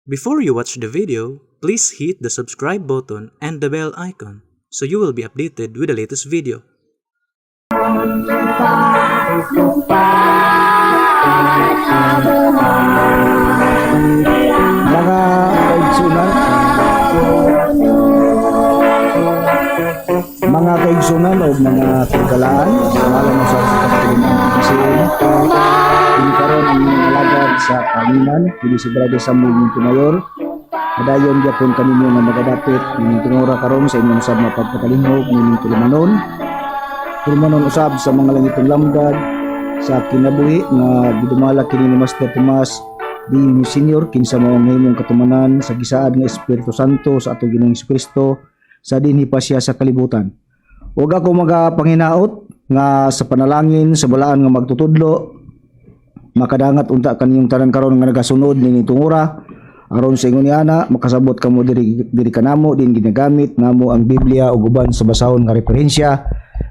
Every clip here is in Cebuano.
Before you watch the video, please hit the subscribe button and the bell icon so you will be updated with the latest video. Mga kaigsunan, mga kaigsunan o mga kagaan, sa ngalan sa kasi kini karon ang inyong alagad sa kanginan, kini si Brother Samuel Montemayor. Padayon gyapon kaninyo nga magadapit nining tungura karon sa inyong sab mapagpatalingog nining tulumanon. Tulumanon usab sa mga langitong lamdag sa kinabuhi nga gidumala kini ni Master Tomas D. Senior, kinsa mao ang himong katumanan sa gisaad nga Espiritu Santo sa atong Ginoong Kristo sa dinhi pa siya sa kalibutan. Ug ako magapanginaot nga sa panalangin sa balaan nga magtutudlo, makadangat unta kaniyong tanan karon nga nagasunod nini tungura, aron sa ingon niana makasabot kamo diri diri kanamo din ginagamit namo ang Biblia ug uban sa basahon nga referensya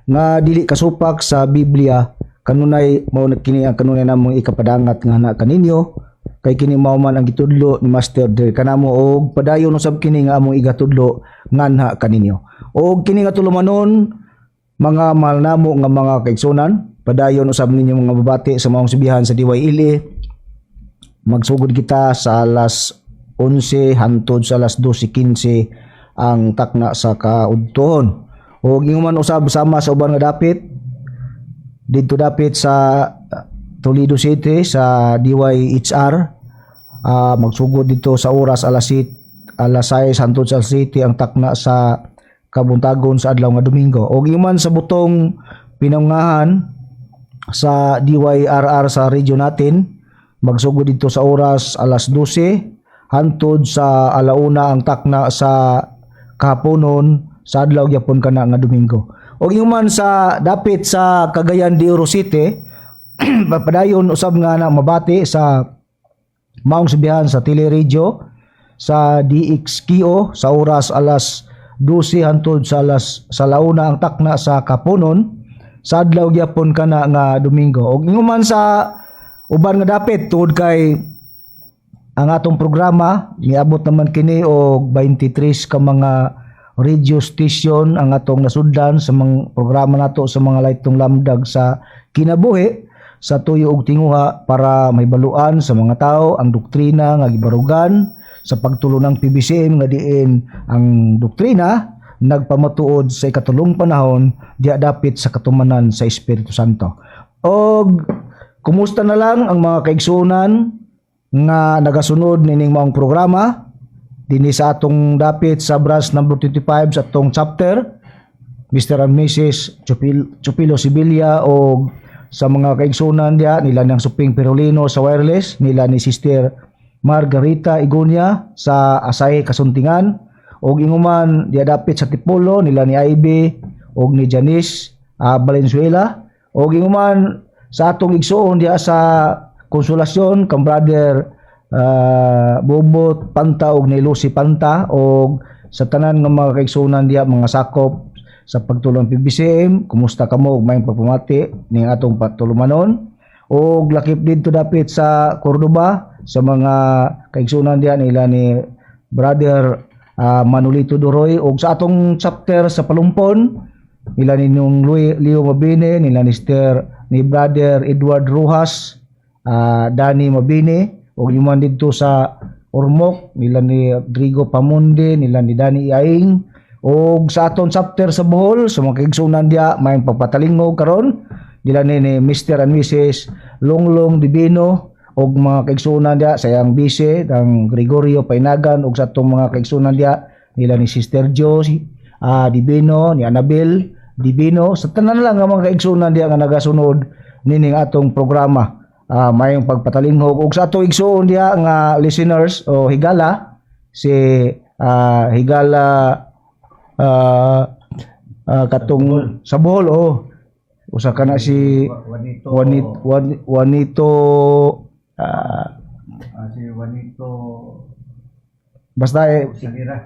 nga dili kasupak sa Biblia. Kanunay mao na kini ang kanunay namong ikapadangat nga na kaninyo, kay kini mao man ang gitudlo ni Master diri kanamo, og padayon usab kini nga among igatudlo nganha kaninyo. Og kini nga tulumanon, mga mahal namo nga mga kaigsunan, padayon usab ninyo mga babati sa maong sibihan sa DYLA. Magsugod kita sa alas 11 hantod sa alas 12:15 ang takna sa kaudtohon. Og ingon usab sama sa uban nga dapit didto dapit sa Toledo City sa DYHR, magsugod dito sa oras alas 7, alas 6 hantod sa alas 7 ang takna sa kabuntagon sa adlaw nga Domingo. Og ingon sa butong pinangahan sa DYRR sa region natin, magsugod dito sa oras alas 12 hantod sa alauna ang takna sa kahaponon sa adlaw gyapon kana nga Domingo. Og ingon sa dapit sa Cagayan de Oro City, padayon usab nga na mabati sa maong sibihan sa teleradyo sa DXKO sa oras alas 12 hantod sa alas sa launa ang takna sa kaponon sa adlaw gyapon kana nga Domingo. Og ingon sa uban nga dapit, tungod kay ang atong programa miabot naman kini og 23 ka mga radio station ang atong nasudlan sa mga programa nato sa mga laitong lamdag sa kinabuhi sa tuyo og tinguha, para mahibaluan sa mga tao ang doktrina nga gibarugan sa pagtulo ng PBCM, nga diin ang doktrina nagpamatuod sa ikatulong panahon diya dapit sa katumanan sa Espiritu Santo. Og kumusta na lang ang mga kaigsunan nga nagasunod nining maong programa dinhi sa atong dapit sa branch number 25 sa atong chapter, Mr. and Mrs. Chupilo Sibilia, o sa mga kaigsunan diya nila ng Suping Perolino sa wireless nila ni Sister Margarita Igunya sa Asay Kasuntingan, og inguman diya dapit sa Tipolo nila ni Ivy og ni Janice Valenzuela, og inguman sa atong igsuon diya sa Konsolasyon kang Brother Bobot Panta og ni Lucy Panta, og sa tanan nga mga kaigsunan diya, mga sakop sa pagtulong PBCM, kumusta kamo ug maayong pagpamati ning atong patulumanon? Og lakip didto dapit sa Cordoba sa mga kaigsunan diya nila ni Brother Manolito Duroy, og sa atong chapter sa Palumpon nila ninyong Leo Mabini, nila ni Sister, ni Brother Edward Rojas, Danny Mabini, ug yuman didto sa Ormoc nila ni Rodrigo Pamundi, nila ni Danny Iaing, ug sa aton chapter sa Bohol, sa mga kaigsunan diya, maayong pagpatalingog karon nila ni Mr. and Mrs. Longlong Divino, ug mga kaigsunan diya sa iyang bise ang Gregorio Painagan, ug sa atong mga kaigsunan diya nila ni Sister Josie Divino, ni Annabel Divino, sa tanan lang nga mga kaigsunan diya nga nagasunod nining atong programa, mayong pagpatalinghog. Ug sa atong igsuon diha nga listeners o higala, si higala katong sa Bohol, oh, usa ka na si Juanito. Juanito Si Juanito basta eh, Salira.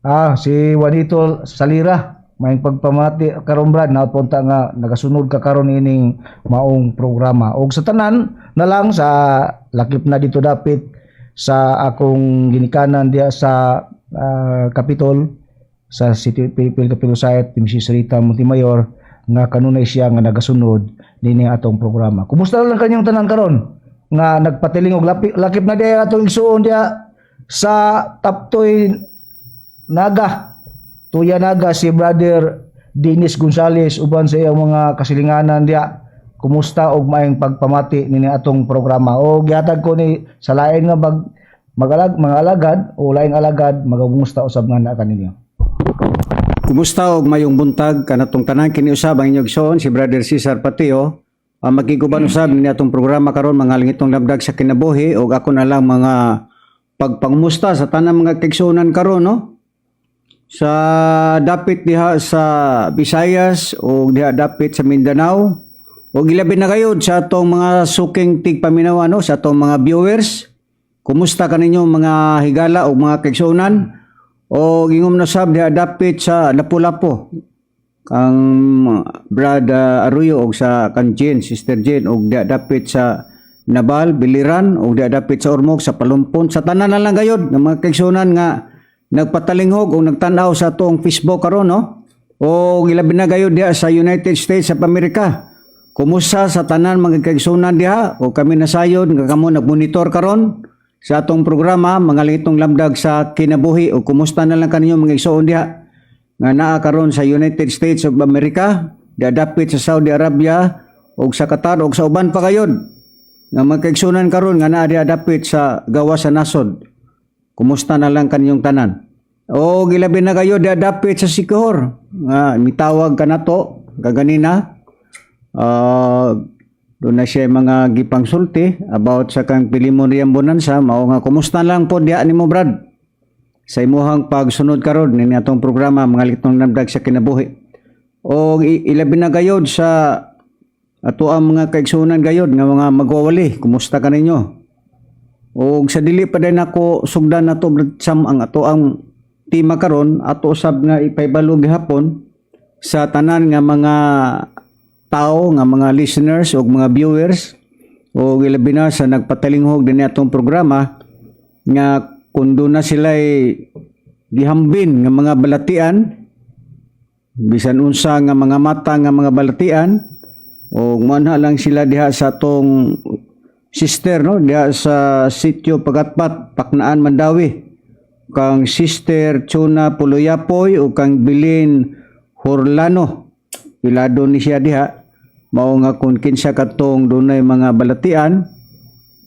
Ah, si Juanito Salira. Maayong pagpamati karon, Brad, napunta nga nagasunod ka karon ining maong programa. Og sa tanan na lang sa lakip na dito dapit Sa akong ginikanan diha sa Capitol, sa City People Capitol site, Mrs. Rita Montemayor, nga kanunay siya nga nagasunod dinhi atong programa. Kumusta lang kanyong tanan karon nga nagpatiling og lakip na diha atong igsuon diha sa Taptoy Naga, Tuya Naga, si Brother Dennis Gonzales uban sa iyang mga kasilinganan diha? Kumusta og maayong pagpamati nini atong programa? O gihatag ko ni sa lain nga mga alagad o laing alagad, magagumusta usab nga na kaninyo. Kumusta og mayong buntag kanatong tanan. Kini usab ang inyong igsoon, si Brother Cesar Patio. Ang magkiguban usab ni atong programa karon, mga lingitong labdag sa kinabuhi, og ako na lang mga pagpangumusta sa tanang mga kaigsuonan karon, no, sa dapit diha sa Visayas o diha dapit sa Mindanao o ilabi na gayud sa atong mga suking tigpaminaw, no, sa atong mga viewers. Kumusta kaninyo, mga higala o mga kaigsuonan? O ingom na sab diha dapit sa Lapu-Lapu kang Brad Arroyo og sa kan Jane, Sister Jane, og diha dapit sa Nabal, Biliran, og diha dapit sa Ormoc, sa Palumpon, sa tanan na lang gayud ng mga kaigsuonan nga nagpatalinghog o nagtan-aw sa atong Facebook karon, no? O ilabi na gayud diha sa United States of America. Kumusta sa tanan mga kaigsuonan diha? O kami nasayod nga kamo nagmonitor karon sa atong programa, mga litong lamdag sa kinabuhi, o kumusta na lang kaninyo, mga igsoon diha nga naa karon sa United States of America, diha dapit sa Saudi Arabia ug sa Qatar ug sa uban pa gayud nga mga kaigsuonan karon nga naa diha dapit sa gawas sa nasod. Kumusta na lang kaninyong tanan? O gilabi na kayo diha dapit sa Siquijor nga mitawag ka nato kaganina. Doon na siya mga gipangsulti about sa kang Pilimon Riyang Bonanza. Mao nga kumusta lang po diha nimo, Brad, sa imuhang pagsunod karon nini atong programa, mga litong nabdag sa kinabuhi. O ilabi na gayod sa ato ang mga kaigsuonan gayod nga mga magwawali, kumusta ka ninyo? O sa dili pa din ako sugdan nato, Brad Sam, ang ato ang tema karon, ato usab nga ipahibalo gihapon sa tanan nga mga tao nga mga listeners o mga viewers o ilabi na sa nagpatalinghog din atong programa nga kung doon na sila gihambin nga mga balatian, bisan unsa nga mga mata nga mga balatian, o manha lang sila diha sa atong sister, no, diha sa sitio Pagatpat, Paknaan, Mandaue, kang Sister Chuna Puloyapoy o kang Bilin Horlano. Pilado ni siya diha. Mao nga kung kinsa katong dunay mga balatian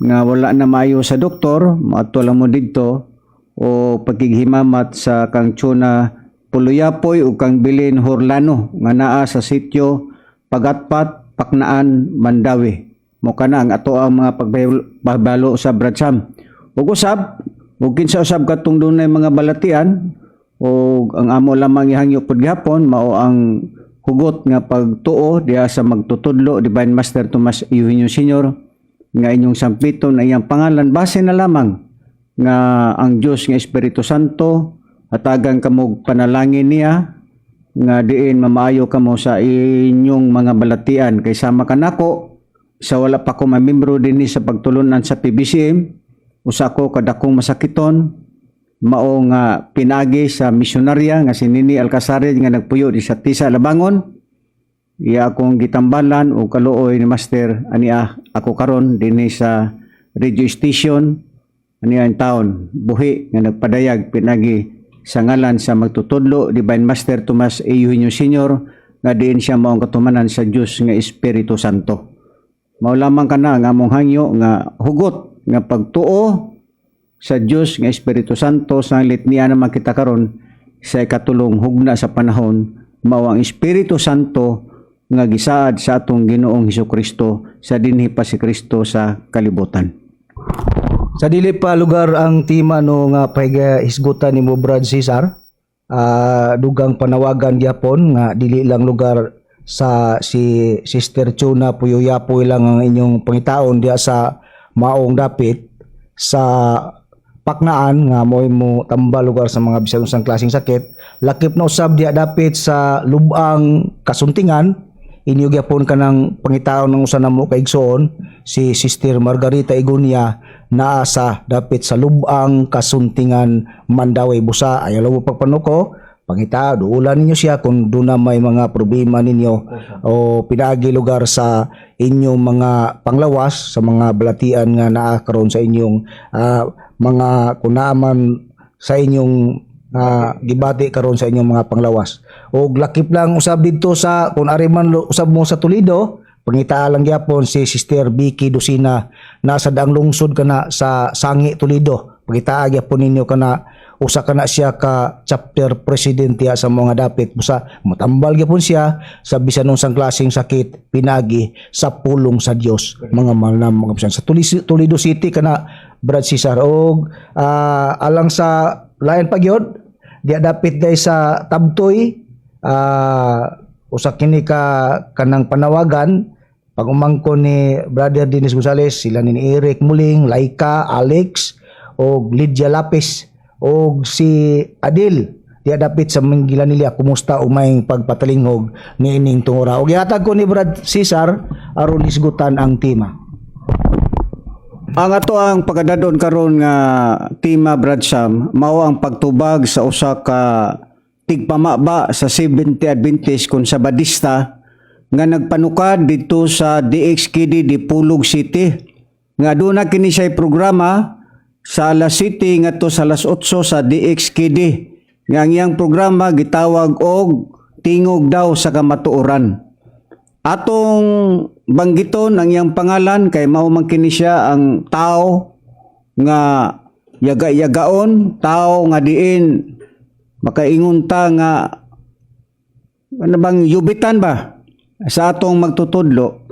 nga wala na maayo sa doktor, moadto lang mo didto o pagkighimamat sa kang Chuna Puloyapoy o kang Bilin Horlano nga naa sa sitio Pagatpat, Paknaan, Mandaue. Mo kana ang ato ang mga pagbalo sa Brad Sam. Ug usab, ug kinsa usab katong dunay mga balatian, o ang amo lamang ihangyo pud gihapon mao ang hugot nga pagtuo diha sa magtutudlo, Divine Master Tomas Eugenio Senior, nga inyong sampiton ang iyang pangalan, base na lamang nga ang Dios nga Espiritu Santo hatagan kamog panalangin niya nga diin mamaayo kamo sa inyong mga balatian. Kay sama kanako, sa wala pa ko mamembro dinhi sa pagtulunan sa PBCM, usa ko kadakong masakiton, mao nga pinagi sa misyonarya nga si Nini Alcasarin nga nagpuyo di sa Tisa, Labangon, iya akong gitambalan o kaluoy ni Master ania ako karon dinhi sa radio station ania ang taon buhi nga nagpadayag pinagi sa ngalan sa magtutudlo, Divine Master Tomas Eugenio Senior, nga diin siya maong katumanan sa Dios nga Espiritu Santo. Mao lamang kana nga among hangyo nga hugot nga pagtuo sa Dios nga Espiritu Santo, sanglit niya naman kita karon sa ikatulong hugna sa panahon, mao ang Espiritu Santo nga gisaad sa atong Ginoong Hesukristo sa dinhi pa si Kristo sa kalibutan. Sa dili pa lugar ang tema, no, nga pahiga hisgutan nimo, Brad Cesar, dugang panawagan gyapon nga dili lang lugar sa si Sister Chuna Puyoyapoy lang ang inyong pangitaon diha sa maong dapit sa Paknaan nga mo'y mo tambal lugar sa mga bisan unsang klaseng sakit. Lakip na usab diha dapit sa Lubang, Kasuntingan, inyo gyapon kanang pangitaon ng usa namo ka igsoon, si Sister Margarita Igunya. Naa sa dapit sa Lubang, Kasuntingan, Mandaue, Busa. Ayaw lang mo pagpanuko, pangita duulan ninyo siya kung doon na may mga problema ninyo o pinaagi lugar sa inyong mga panglawas, sa mga balatian nga naa karon sa inyong mga kunaman sa inyong gibati karon sa inyong mga panglawas. Og lakip lang usab didto sa kung ari man usab mo sa Toledo, pangita lang gyapon si Sister Vicky Dusina, nasa daang lungsod kana sa Sangi, Toledo. Pangita gyapon ninyo kana, usa kana siya ka chapter president diya sa mga dapit busa. Motambal gyapon siya sa bisan unsang klaseng sakit pinagi sa pulong sa Dios, mga mahal na mga bisan sa Toledo, Toledo City kana, Brad Cesar. Og alang sa lain pa gyud diya dapit day sa Tabtoy, usa kini ka kanang panawagan pag-umangkon ni Brother Dennis Gonzales, sila ni Eric Muling, Laika, Alex og Lydia Lapis og si Adil diya dapit sa Minglanilla. Kumusta umay pagpatalingog ni ining tungura? Og gihatag ko ni Brad Cesar aron hisgutan ang tema. Ang ato ang pagkadadon karon nga tema, Brad Sam, mao ang pagtubag sa usa ka tigpamaba sa Seventh-day Adventist kon Sabadista nga nagpanukad didto sa DXKD Dipolog City. Nga aduna kini siya programa sa alas 7 ngadto sa alas 8 sa DXKD. Nga ang iyang programa gitawag og Tingog daw sa Kamatuoran. Atong banggiton ang iyang pangalan kay mao man kini siya ang tao nga yaga-yagaon, tao nga diin makaingon ta nga ano bang yubitan ba sa atong magtutudlo.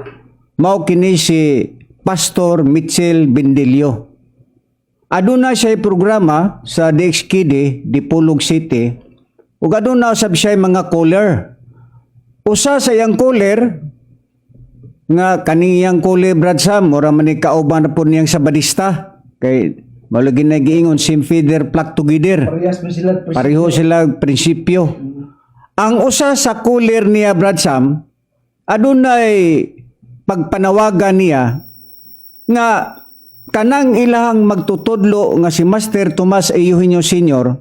Mao kini si Pastor Mitchell Bendilio. Aduna siya programa sa DXKD Dipolog City ug aduna usab siya mga caller. Usa sa iyang caller nga kaniyang caller, Brad Sam, mura man ni kauban na po niyang Sabadista kay malagi na giingon, "Same feather flock together." Parehas man sila. Pareho sila prinsipyo. Ang usa sa caller niya, Brad Sam, adunay pagpanawagan niya nga kanang ilahang magtutudlo nga si Master Tomas Eugenio Sr.,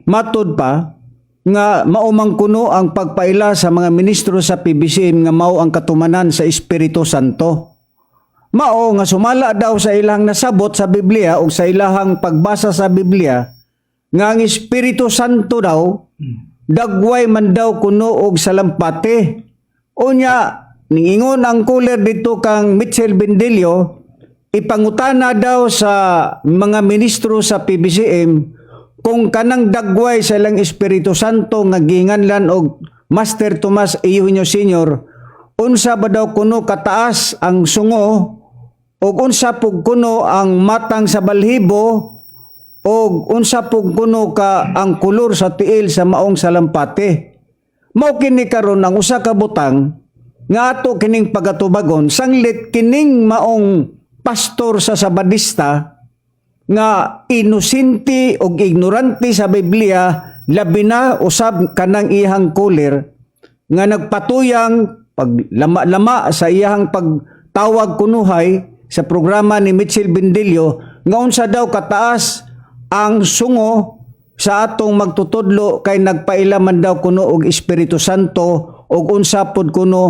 matud pa nga mao man kuno ang pagpaila sa mga ministro sa PBCM nga mao ang katumanan sa Espiritu Santo. Mao nga sumala daw sa ilang nasabot sa Biblia o sa ilahang pagbasa sa Biblia nga ang Espiritu Santo daw dagway man daw kuno og salampati. Unya ningingon ang caller dito kang Mitchell Bendilio, ipangutana daw sa mga ministro sa PBCM kung kanang dagway sa ilang Espiritu Santo nga ginganlan og Master Tomas Eugenio Sr., unsa ba daw kuno kataas ang sungo ug unsa pug kuno ang matang sa balhibo ug unsa pug kuno ka ang kolor sa tiil sa maong salampati. Mao kini karon ang usa ka butang nga ato kining pagatubagon sanglit kining maong pastor sa Sabadista nga inosente og ignorante sa Biblia, labi na usab kanang iyang caller nga nagpatuyang paglama-lama sa iyang pagtawag kunuhay sa programa ni Mitchell Bendilio nga unsa daw kataas ang sungo sa atong magtutudlo kay nagpaila man daw kuno og Espiritu Santo ug unsa pod kuno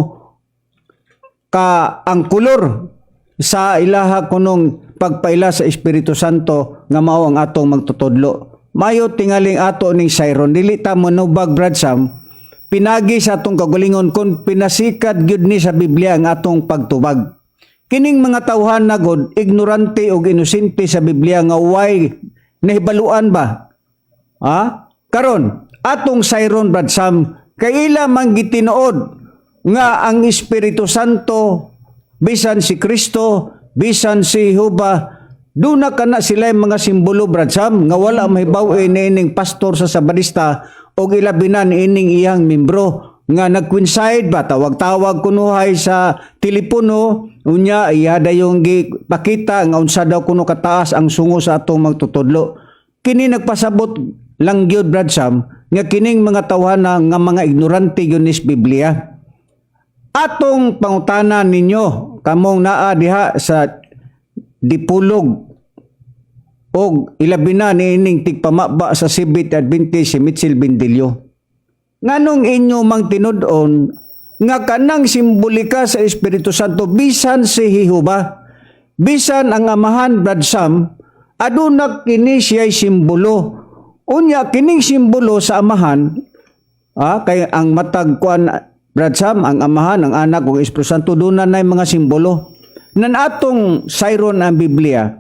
ka ang kolor sa ilaha kunong pagpaila sa Espiritu Santo nga mao ang atong magtutudlo. Mayo tingaling ato ning sayron, dili ta monubag, Brad Sam, pinagi sa atong kagalingon kung pinasikad gyud ni sa Biblia ang atong pagtubag. Kining mga tawhan na god ignorante ug inosente sa Biblia nga way nahibaluan ba? Ha? Karon, atong sayron, Brad Sam, kay ila man gitinuod nga ang Espiritu Santo, bisan si Kristo, bisan si Jehovah, duna kana sila mga simbolo, Brad Sam, nga wala mahibaw ining pastor sa Sabadista og ilabi na ining iyang membro nga nag-coincide ba, tawag-tawag kunuhay sa telepono, unya iya dayong gipakita nga unsa daw kuno kataas ang sungo sa atong magtutudlo. Kini nagpasabot lang gyud, Brad Sam, nga kining mga tawhana nga mga ignorante gyud nis Biblia. Atong pangutana ninyo kamong naa diha sa Dipulog og ilabi na niining tigpamaba sa Seventh Adventist, si Mitchell Bendillo. Nganong inyo mang tinud-on nga kanang simbolika sa Espiritu Santo, bisan si Jehova, bisan ang Amahan, Brad Sam, aduna kini siya'y simbolo? Unya kining simbolo sa Amahan, kay ang matag kuan, Brad Sam, ang Amahan, ang Anak ug Espiritu Santo, duna nay mga simbolo. Nan atong sayron ang Biblia.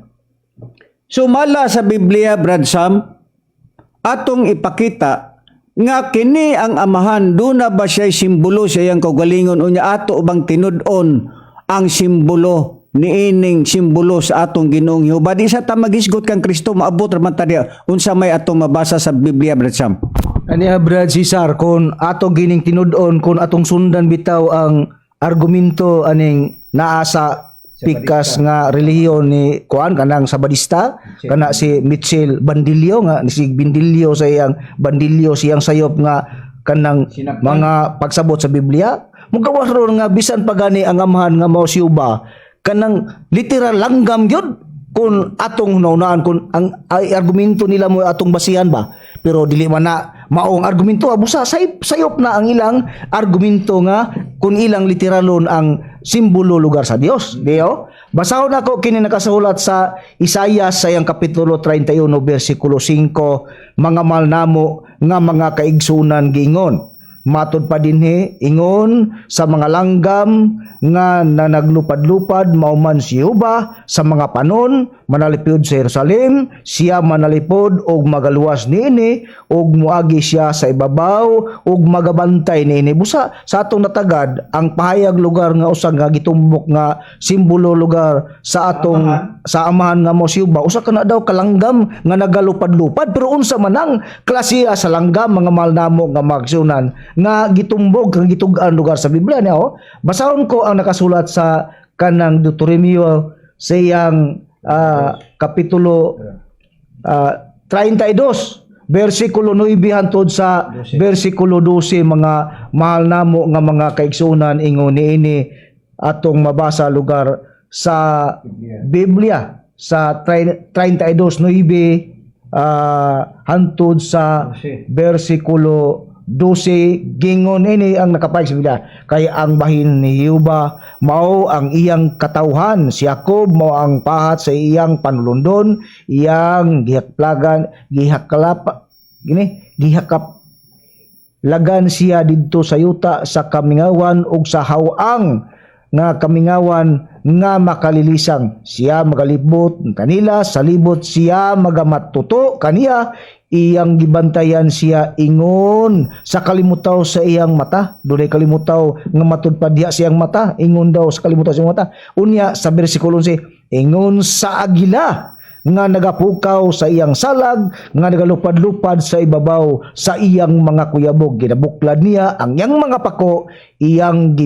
Sumala sa Biblia, Brad Sam, atong ipakita nga kini ang Amahan, duna ba siya simbolo sa iyang kaugalingon? Unya ato bang tinud-on ang simbolo niining simbolo sa atong Ginoong Jehova? Di sa ta magisgot kang Kristo, maabot ra man ta diya unsa may atong mabasa sa Biblia, Brad Sam. Ani, Brad Cesar, kung ato gining tinud-on, kung atong sundan bitaw ang argumento aning naa sa pikas nga relihiyon ni kuan, kanang Sabadista kana si Mitchell Bandillo, nga ni si Bindilyo sa iyang bandilyo siyang sayop nga kanang mga pagsabot sa Biblia, mugawas ron nga bisan pa gani ang Amahan nga mao si Jehova, kanang literal langgam gyud kung atong hunahunaan, kung ang ay, argumento nila mo atong basihan ba. Pero dili man na maong argumento, abusa sayop na ang ilang argumento nga kung ilang literalon ang simbolo lugar sa Dios, diyo. Basahon ako kini nakasulat sa Isaiah sa iyang kapitulo 31 bersikulo 5. Mga mahal namo nga mga kaigsunan, giingon matud pa dinhi, ingon sa mga langgam nga nanaglupad-lupad, mao man si Jehova sa mga panon manalipod sa Jerusalem. Siya manalipod og magaluwas niini, og muagi siya sa ibabaw og magabantay niini. Busa sa atong natagad ang pahayag lugar nga usa nga gitumbok nga simbolo lugar sa atong sa Amahan nga mo si Jehova, usa ka na daw kalanggam nga nagalupad-lupad. Pero unsa man ang klasiya sa langgam, mga mahal namo nga magsunan, nga gitumbog nga gitug-an lugar sa Biblia niya? Oh, basahon ko ang nakasulat sa kanang Deuteronomio sa iyang kapitulo 32 versikulo 9 hantod sa versikulo 12. Mga mahal namo nga mga kaigsunan, ingon niini atong mabasa lugar sa Biblia sa 32:9 hantod sa versikulo 12. Gingon ini ang nakapayag sa Biblia, kay ang bahin ni Jehova mao ang iyang katawhan, si Jacob mao ang pahat sa iyang panulundon. Iyang gihaklagan, gihaklap gini, gihakap lagan siya didto sa yuta sa kamingawan ug sa haw-ang nga kamingawan nga makalilisang. Siya magalibot kanila sa libot, siya magamatuto kaniya. Iyang gibantayan siya ingon sa kalimutaw sa iyang mata. Dunay kalimutaw nga matud pa diha siyang mata. Ingon daw sa kalimutaw sa iyang mata. Unya sa bersikulo 11, ingon sa agila nga nagapukaw sa iyang salag, nga nagalupad-lupad sa ibabaw sa iyang mga kuyabog. Ginabuklad niya ang iyang mga pako, iyang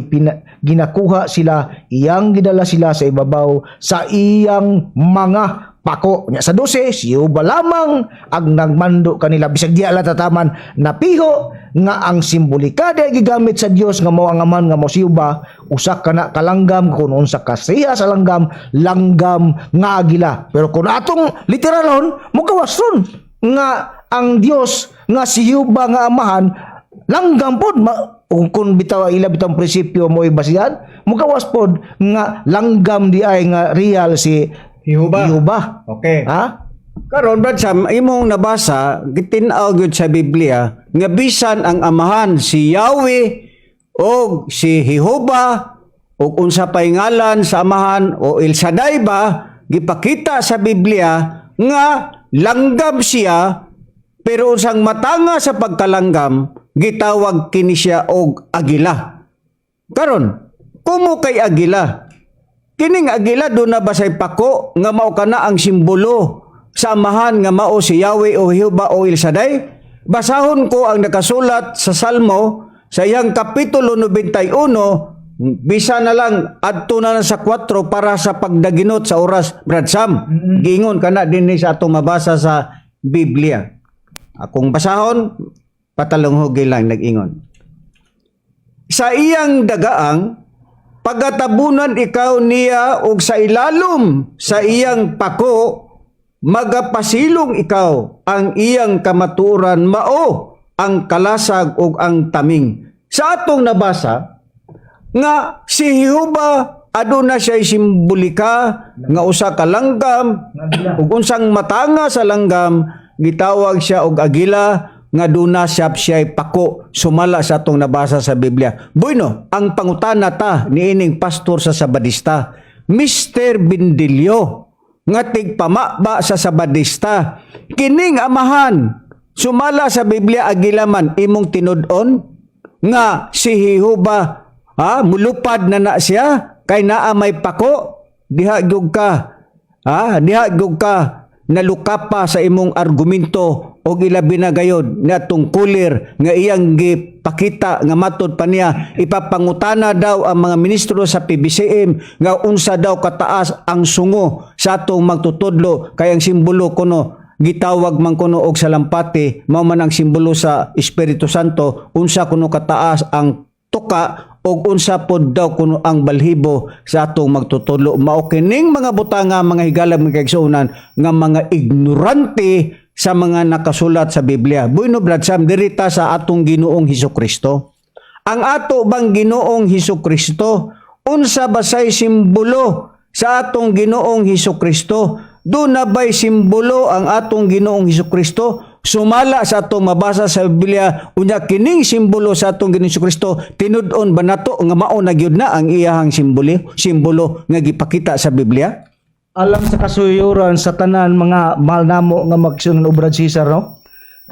ginakuha sila, iyang gidala sila sa ibabaw sa iyang mga pako. Nya sa 12, si Jehova lamang ang nagmando kanila. Bisag diya lang tataman napiho nga ang simbolika di gigamit sa Dios nga mao ang Aman nga mao si Jehova, usa ka na kalanggam, kung unsa ka siya sa langgam, langgam nga agila. Pero kung atong literalon, mugawas ron nga ang Dios nga si Jehova nga Amahan langgam pod kung bitaw ila bitaw ang prinsipyo mo ibasihan, mugawas pod nga langgam di ay nga real si Jehova. Jehova. Okay. Ha? Karon, Brad Sam, imong nabasa, gitin-aw gyud sa Biblia nga bisan ang Amahan si Yahweh o si Jehova o unsa pay ngalan sa Amahan o El Shaddai ba, gipakita sa Biblia nga langgam siya, pero unsang matanga sa pagkalanggam, gitawag kini siya og agila. Karon, kumo kay agila, kining agila duna ba say pako nga mao kana ang simbolo sa Amahan nga mao si Yahweh o Jehova o El Shaddai? Basahon ko ang nakasulat sa Salmo sa iyang kapitulo 91, bisa na lang adto na lang sa 4 para sa pagdaginot sa oras, Brad Sam. Giingon kana dinhi sa atong mabasa sa Biblia. Akong basahon, patalunghugi lang nag-ingon. Sa iyang dagaang Pagatabunan ikaw niya og sa ilalom sa iyang pako magapasilong ikaw. Ang iyang kamatuoran mao ang kalasag ug ang taming. Sa atong nabasa nga si Jehova, aduna siya simbolika nga usa ka langgam, ug unsang matanga sa langgam, gitawag siya og agila nga duna siya siya'y pako, sumala sa atong nabasa sa Biblia. Bueno, ang pangutana ta niining pastor sa Sabadista, Mr. Bindilyo, nga tigpamaba sa Sabadista, kining Amahan sumala sa Biblia agila man, imong tinud-on nga si Jehova ha mulupad na na siya kay naa may pako? Diha gyud ka, ha, diha gyud ka naluka pa sa imong argumento, og ilabi na gayod nga kulir nga iyang gipakita nga matod pa niya, ipapangutana daw ang mga ministro sa PBCM nga unsa daw kataas ang sungo sa atong magtutudlo, kay ang simbolo kuno gitawag man kuno og salampati, mao man ang simbolo sa Espiritu Santo. Unsa kuno kataas ang tuka og unsa pod daw kuno ang balhibo sa atong magtutudlo? Mao kining mga butanga, mga higala, mga kaigsuonan, nga mga ignorante sa mga nakasulat sa Biblia. Bueno, Brad Sam, dirita sa atong Ginoong Hesus Kristo. Ang ato bang Ginoong Hesus Kristo, unsa ba say simbolo sa atong Ginoong Hesus Kristo? Duna ba'y simbolo ang atong Ginoong Hesus Kristo sumala sa atong mabasa sa Biblia? Unya kining simbolo sa atong Ginoong Hesus Kristo, tinud-on ba nato nga mao na gyud na ang iyahang simbolo simbolo nga gipakita sa Biblia? Alang sa kasuyuran sa tanan mga mahal namo nga magsunan og Brad Cesar, no,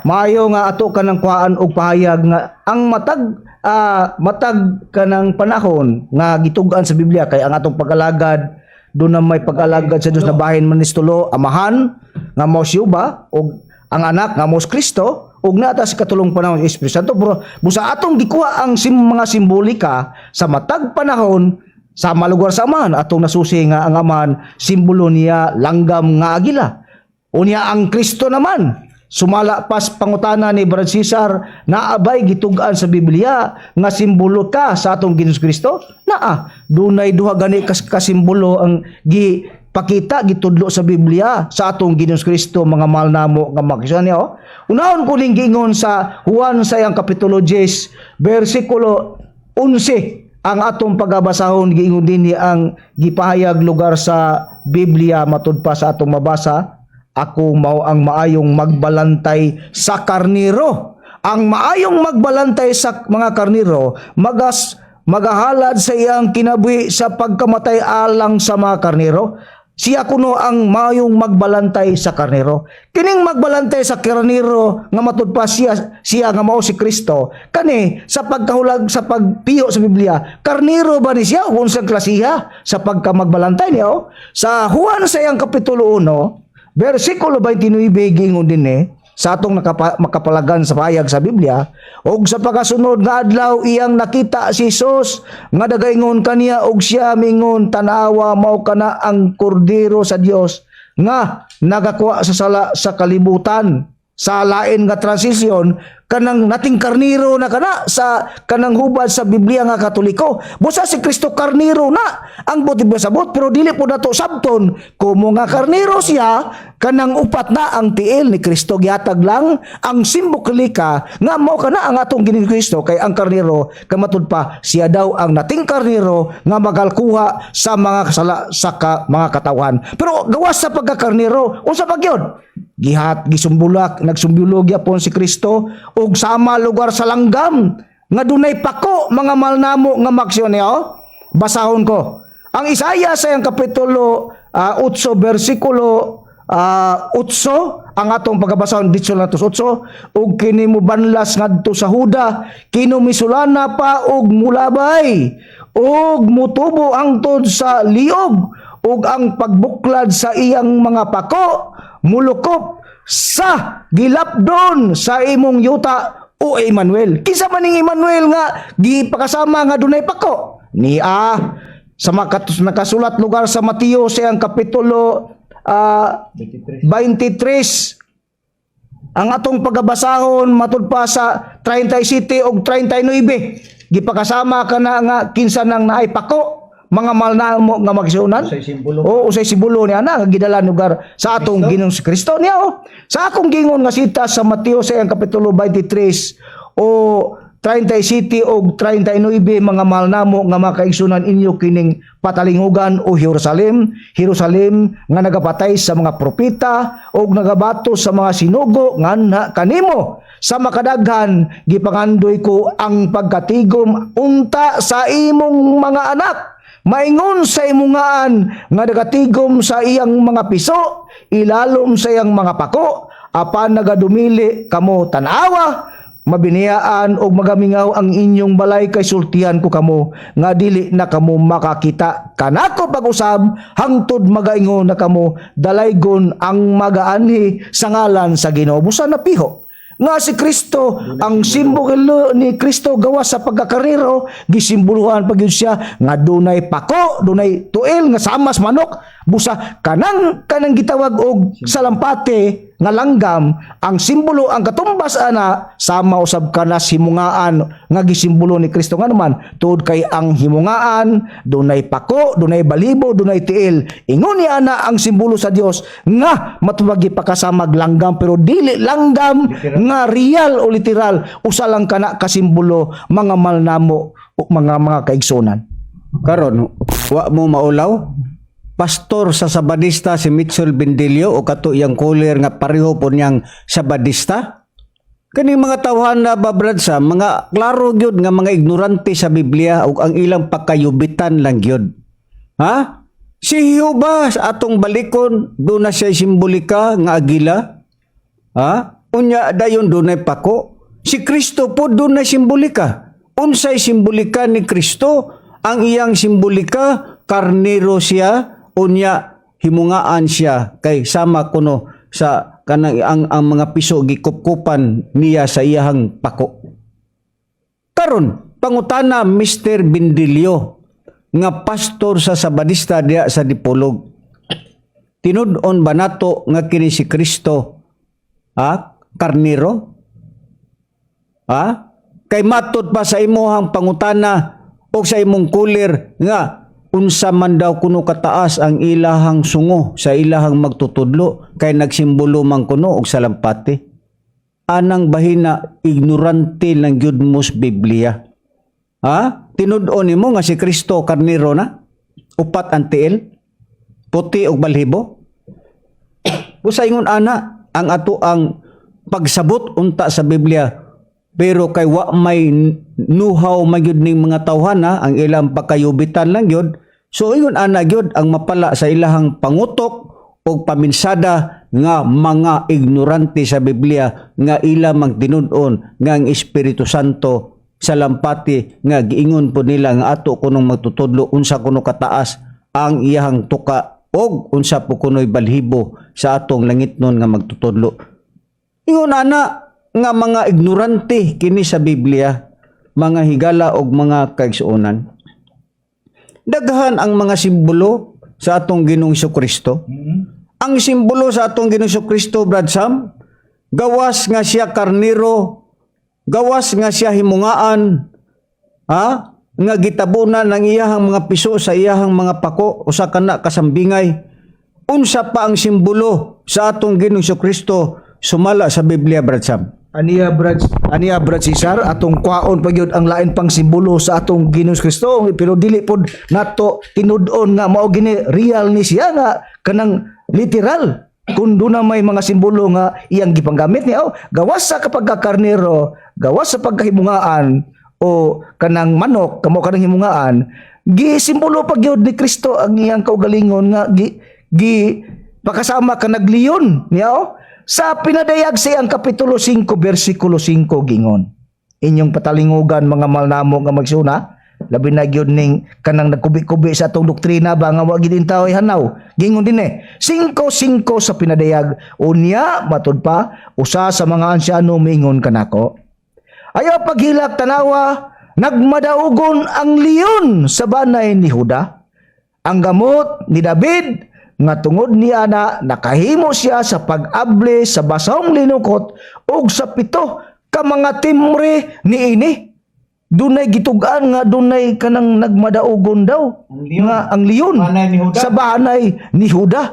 maayo nga ato kanang kuhaan og pahayag nga ang matag kanang panahon nga gitug-an sa Biblia, kay ang atong pag-alagad doon na may pag-alagad sa Dios na bahin man ni tulo: Amahan nga mao si Jehova, ug ang Anak nga mao si Kristo, ug naa sa katulong panahon Espiritu Santo. Pero busa atong gikuha ang mga simbolika sa matag panahon sa malugar sa Amahan, atong nasusi nga ang Amahan simbolo niya langgam nga agila. Unya ang Kristo naman, sumala pas pangutana ni Brad Cesar, naa bay gitug-an sa Biblia nga simbolo ka sa atong Ginoong Kristo? Naa, dunay duha gani kas kasimbolo ang gipakita, gitudlo sa Biblia sa atong Ginoong Kristo, mga mahal namo nga makisuan niya, oh. Unahon ko ning giingon sa Juan sa iyang kapitulo 10 bersikulo 11 ang atong pagabasahon. Giingon dinhi ang gipahayag lugar sa Biblia matud pa sa atong mabasa: "Ako mao ang maayong magbalantay sa karniro. Ang maayong magbalantay sa mga karniro magahalad sa iyang kinabuhi sa pagkamatay alang sa mga karniro." Siya kuno ang maayong magbalantay sa karniro. Kining magbalantay sa karniro nga matud pa siya siya nga mao si Kristo. Kani sa pagkahulag sa pagpiyo sa Biblia, karniro ba ni siya o unsang klasiha sa pagkamagbalantay niya? Oh? Sa Juan sa iyang kapitulo 1, versikulo 29, giingon dinhi sa atong makapalagan sa pahayag sa Biblia: "Og sa pagkasunod nga adlaw iyang nakita si Jesus nga nagaingon kaniya, og siya mingon, 'Tan-awa, mao kana ang kordero sa Dios nga nagakuha sa sala sa kalibutan.'" Sa lain nga transition, kanang nating karniro na kana sa kanang hubad sa Biblia nga Katoliko. Busa si Kristo karniro na ang buti sabot, pero dili po nato sabton kumo nga karniro siya, kanang upat na ang tiil ni Kristo. Gihatag lang ang simbolika nga mao kana ang atong Ginoong Kristo, kay ang karniro kamatud pa siya daw ang nating karniro nga magalkuha sa mga kasala sa mga katawhan. Pero gawas sa pagkakarniro, unsa pa gyud gihat gisumbulak, nagsumbulog gyapon si Kristo og sama lugar sa langgam nga dunay pako, mga mahal namo nga maksyon niya, oh. Basahon ko ang Isaiah sa iyang kapitulo 8 bersikulo 8 ang atong pagabasahon ditso lang to sa 8: "Ug kini mubanlas ngadto sa Huda, kini misulana pa og mulabay ug mutubo hangtod sa liog, ug ang pagbuklad sa iyang mga pako mulukop sa gilapdon sa imong yuta, o Emmanuel." Kinsa man ning Emmanuel nga gipakasama nga dunay pako? Nia sa nakasulat lugar sa Mateo sa iyang kapitulo 23 ang atong pagabasahon matud pa sa 37 ug 39, gipakasama kana nga kinsa nang naay pako. Mga mahal namo nga magsunan. Usay simbolo. Oo, usay simbolo niya na nga gidala lugar sa atong Ginoong si Kristo niya oh. Sa akong gingon nga sita sa Mateo sa iyang kapitulo 23 o 37 og 39, mga mahal namo nga mga kaigsunan, inyo kining patalingugan o Jerusalem, Jerusalem nga nagapatay sa mga propeta og nagabato sa mga sinugo nganha kanimo. Sa makadaghan gipangandoy ko ang pagkatigom unta sa imong mga anak maingon sa imungaan nga nagatigom sa iyang mga piso ilalom sa iyang mga pako, apan nagadumili kamo. Tan-awa, mabiniyaan og magamingaw ang inyong balay, kay sultihan ko kamo nga dili na kamo makakita kanako pag-usab hangtod magaingon na kamo, "Dalaygon ang magaanhi sa ngalan sa Ginoo." Busa na piho nga si Kristo, ang simbolo ni Kristo gawas sa pagkakarnero, gisimboluhan pa gyud siya nga dunay pako, dunay tuil nga samas manok. Busa kanang kanang gitawag og salampate nga langgam, ang simbolo, ang katumbas ana sama usab kana himungaan nga gisimbolo ni Kristo. Nga naman tuod kay ang himungaan dunay pako, dunay balibo, dunay tiil. Ingon ni ana ang simbolo sa Dios nga matubag gipakasamag langgam, pero dili langgam nga real o literal. Usa lang kana kasimbolo, mga malnamo o mga kaigsunan. Karon, wa mo maulaw? Pastor sa Sabadista si Mitchell Bendillo o kato iyang kulir nga pareho po niyang Sabadista? Kaning mga tawhan na ba, Brad, sa mga klaro gyud nga mga ignorante sa Biblia ug ang ilang pakayubitan lang gyud. Ha? Si Jehovah sa atong balikon, doon na siya simbolika nga agila. Ha? Unya dayon dunay pako. Si Kristo po dunay simbolika. Unsay simbolika ni Kristo? Ang iyang simbolika, karnero siya, unya himungaan siya kay sama kuno sa kanang ang mga piso gikupkupan niya sa iyahang pako. Karon, pangutana, Mr. Bindilyo nga pastor sa Sabadista diya sa Dipolog. Tinud-on ba nato nga kini si Kristo, ha, karnero? Ha? Kay matod pa sa imuhang pangutana o sa imong kulir nga unsa man daw kuno kataas ang ilahang sungo sa ilahang magtutudlo kay nagsimbolo man kuno og salampati. Anang bahina, ignorante lang gyud mo sa Biblia. Ha? Tinud-on nimo nga si Kristo karnero na? Upat ang tiil? Puti og balhibo? Busa ingon ana ang ato ang pagsabot unta sa Biblia, pero kay wa may nuhaw man gyud ning mga tawhana, ang ilang pakayubitan lang gyud. So ingon ana gyud ang mapala sa ilahang pangutok og paminsada nga mga ignorante sa Biblia nga ila mang tinud-on nga ang Espiritu Santo sa lampati nga giingon po nila nga ato kunong magtutudlo unsa kuno kataas ang iyahang tuka og unsa po kuno'y balhibo sa atong langitnon nga magtutudlo. Ingon ana nga mga ignorante kini sa Biblia, mga higala og mga kaigsuonan. Daghan ang mga simbolo sa atong Ginoong Kristo. Ang simbolo sa atong Ginoong Kristo, Brad Sam, gawas nga siya karnero, gawas nga siya himungaan, ha? Nga gitabunan ng iyahang mga piso sa iyahang mga pako, usa kana kasambingay. Unsa pa ang simbolo sa atong Ginoong Kristo sumala sa Biblia, Brad Sam? Aniya, Brad Cesar, atong kwaon pa gyud ang lain pang simbolo sa atong Ginoong Kristo, pero dili pod nato tinud-on nga mao gini real ni siya nga kanang literal kung doon na may mga simbolo nga iyang gipanggamit niya oh, gawas sa pagkakarnero, gawas sa pagkahimungaan o kanang manok kamo kanang himungaan, gisimbolo pa gyud ni Kristo ang iyang kaugalingon nga gi, gi pakasama ka nagliyon niya oh. Sa Pinadayag sa iyang kapitulo 5 bersikulo 5, gingon, "Inyong patalingugan, mga malnamo nga magsuna," labi na gyud ning kanang nagkubi-kubi sa atong doktrina ba nga wa gid tao hanaw. Gingon din eh 5:5 sa Pinadayag, "Unya," matud pa, "usa sa mga ansyano mingon kanako, 'Ayaw paghilak, tanawa, nagmadaugon ang leon sa banay ni Huda, ang gamot ni David, nga tungod ni ana nakahimo siya sa pag-able sa basahong linukot ug sa pito ka mga timbre niini.'" Dunay gitug-an nga dunay kanang nagmadaugon daw Ang leon. nga ang leon Banay ni Huda. sa banay ni Huda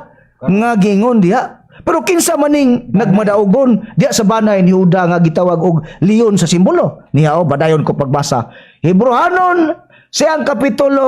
nga gingon diha. Pero kinsa maning nagmadaugon diha sa banay ni Huda nga gitawag og leon sa simbolo? Niya o badayon ko pagbasa. Hebreohanon siyang kapitulo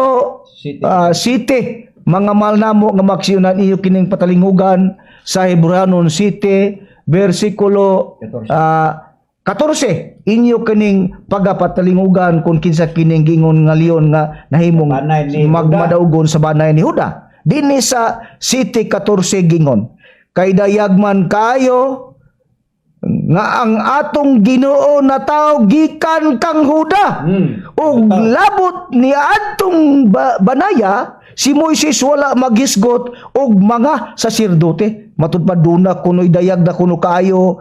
City. City, mga mahal namo nga maksyonan, iyo kining patalingugan sa Hebreohanon City versikulo 14. 14, inyo kining pagapatalingugan kung kinsa kining gingon nga leon nga nahimong Banay ni Huda. magmadaugon sa banay ni Huda. Dinhi sa City 14 gingon, kay dayag man kayo nga ang atong Ginoo na tao gikan kang Huda. Ug labot ni adtong banaya, si Moises wala maghisgot og mga saserdote. Matud pa duna kuno'y dayag na kuno kaayo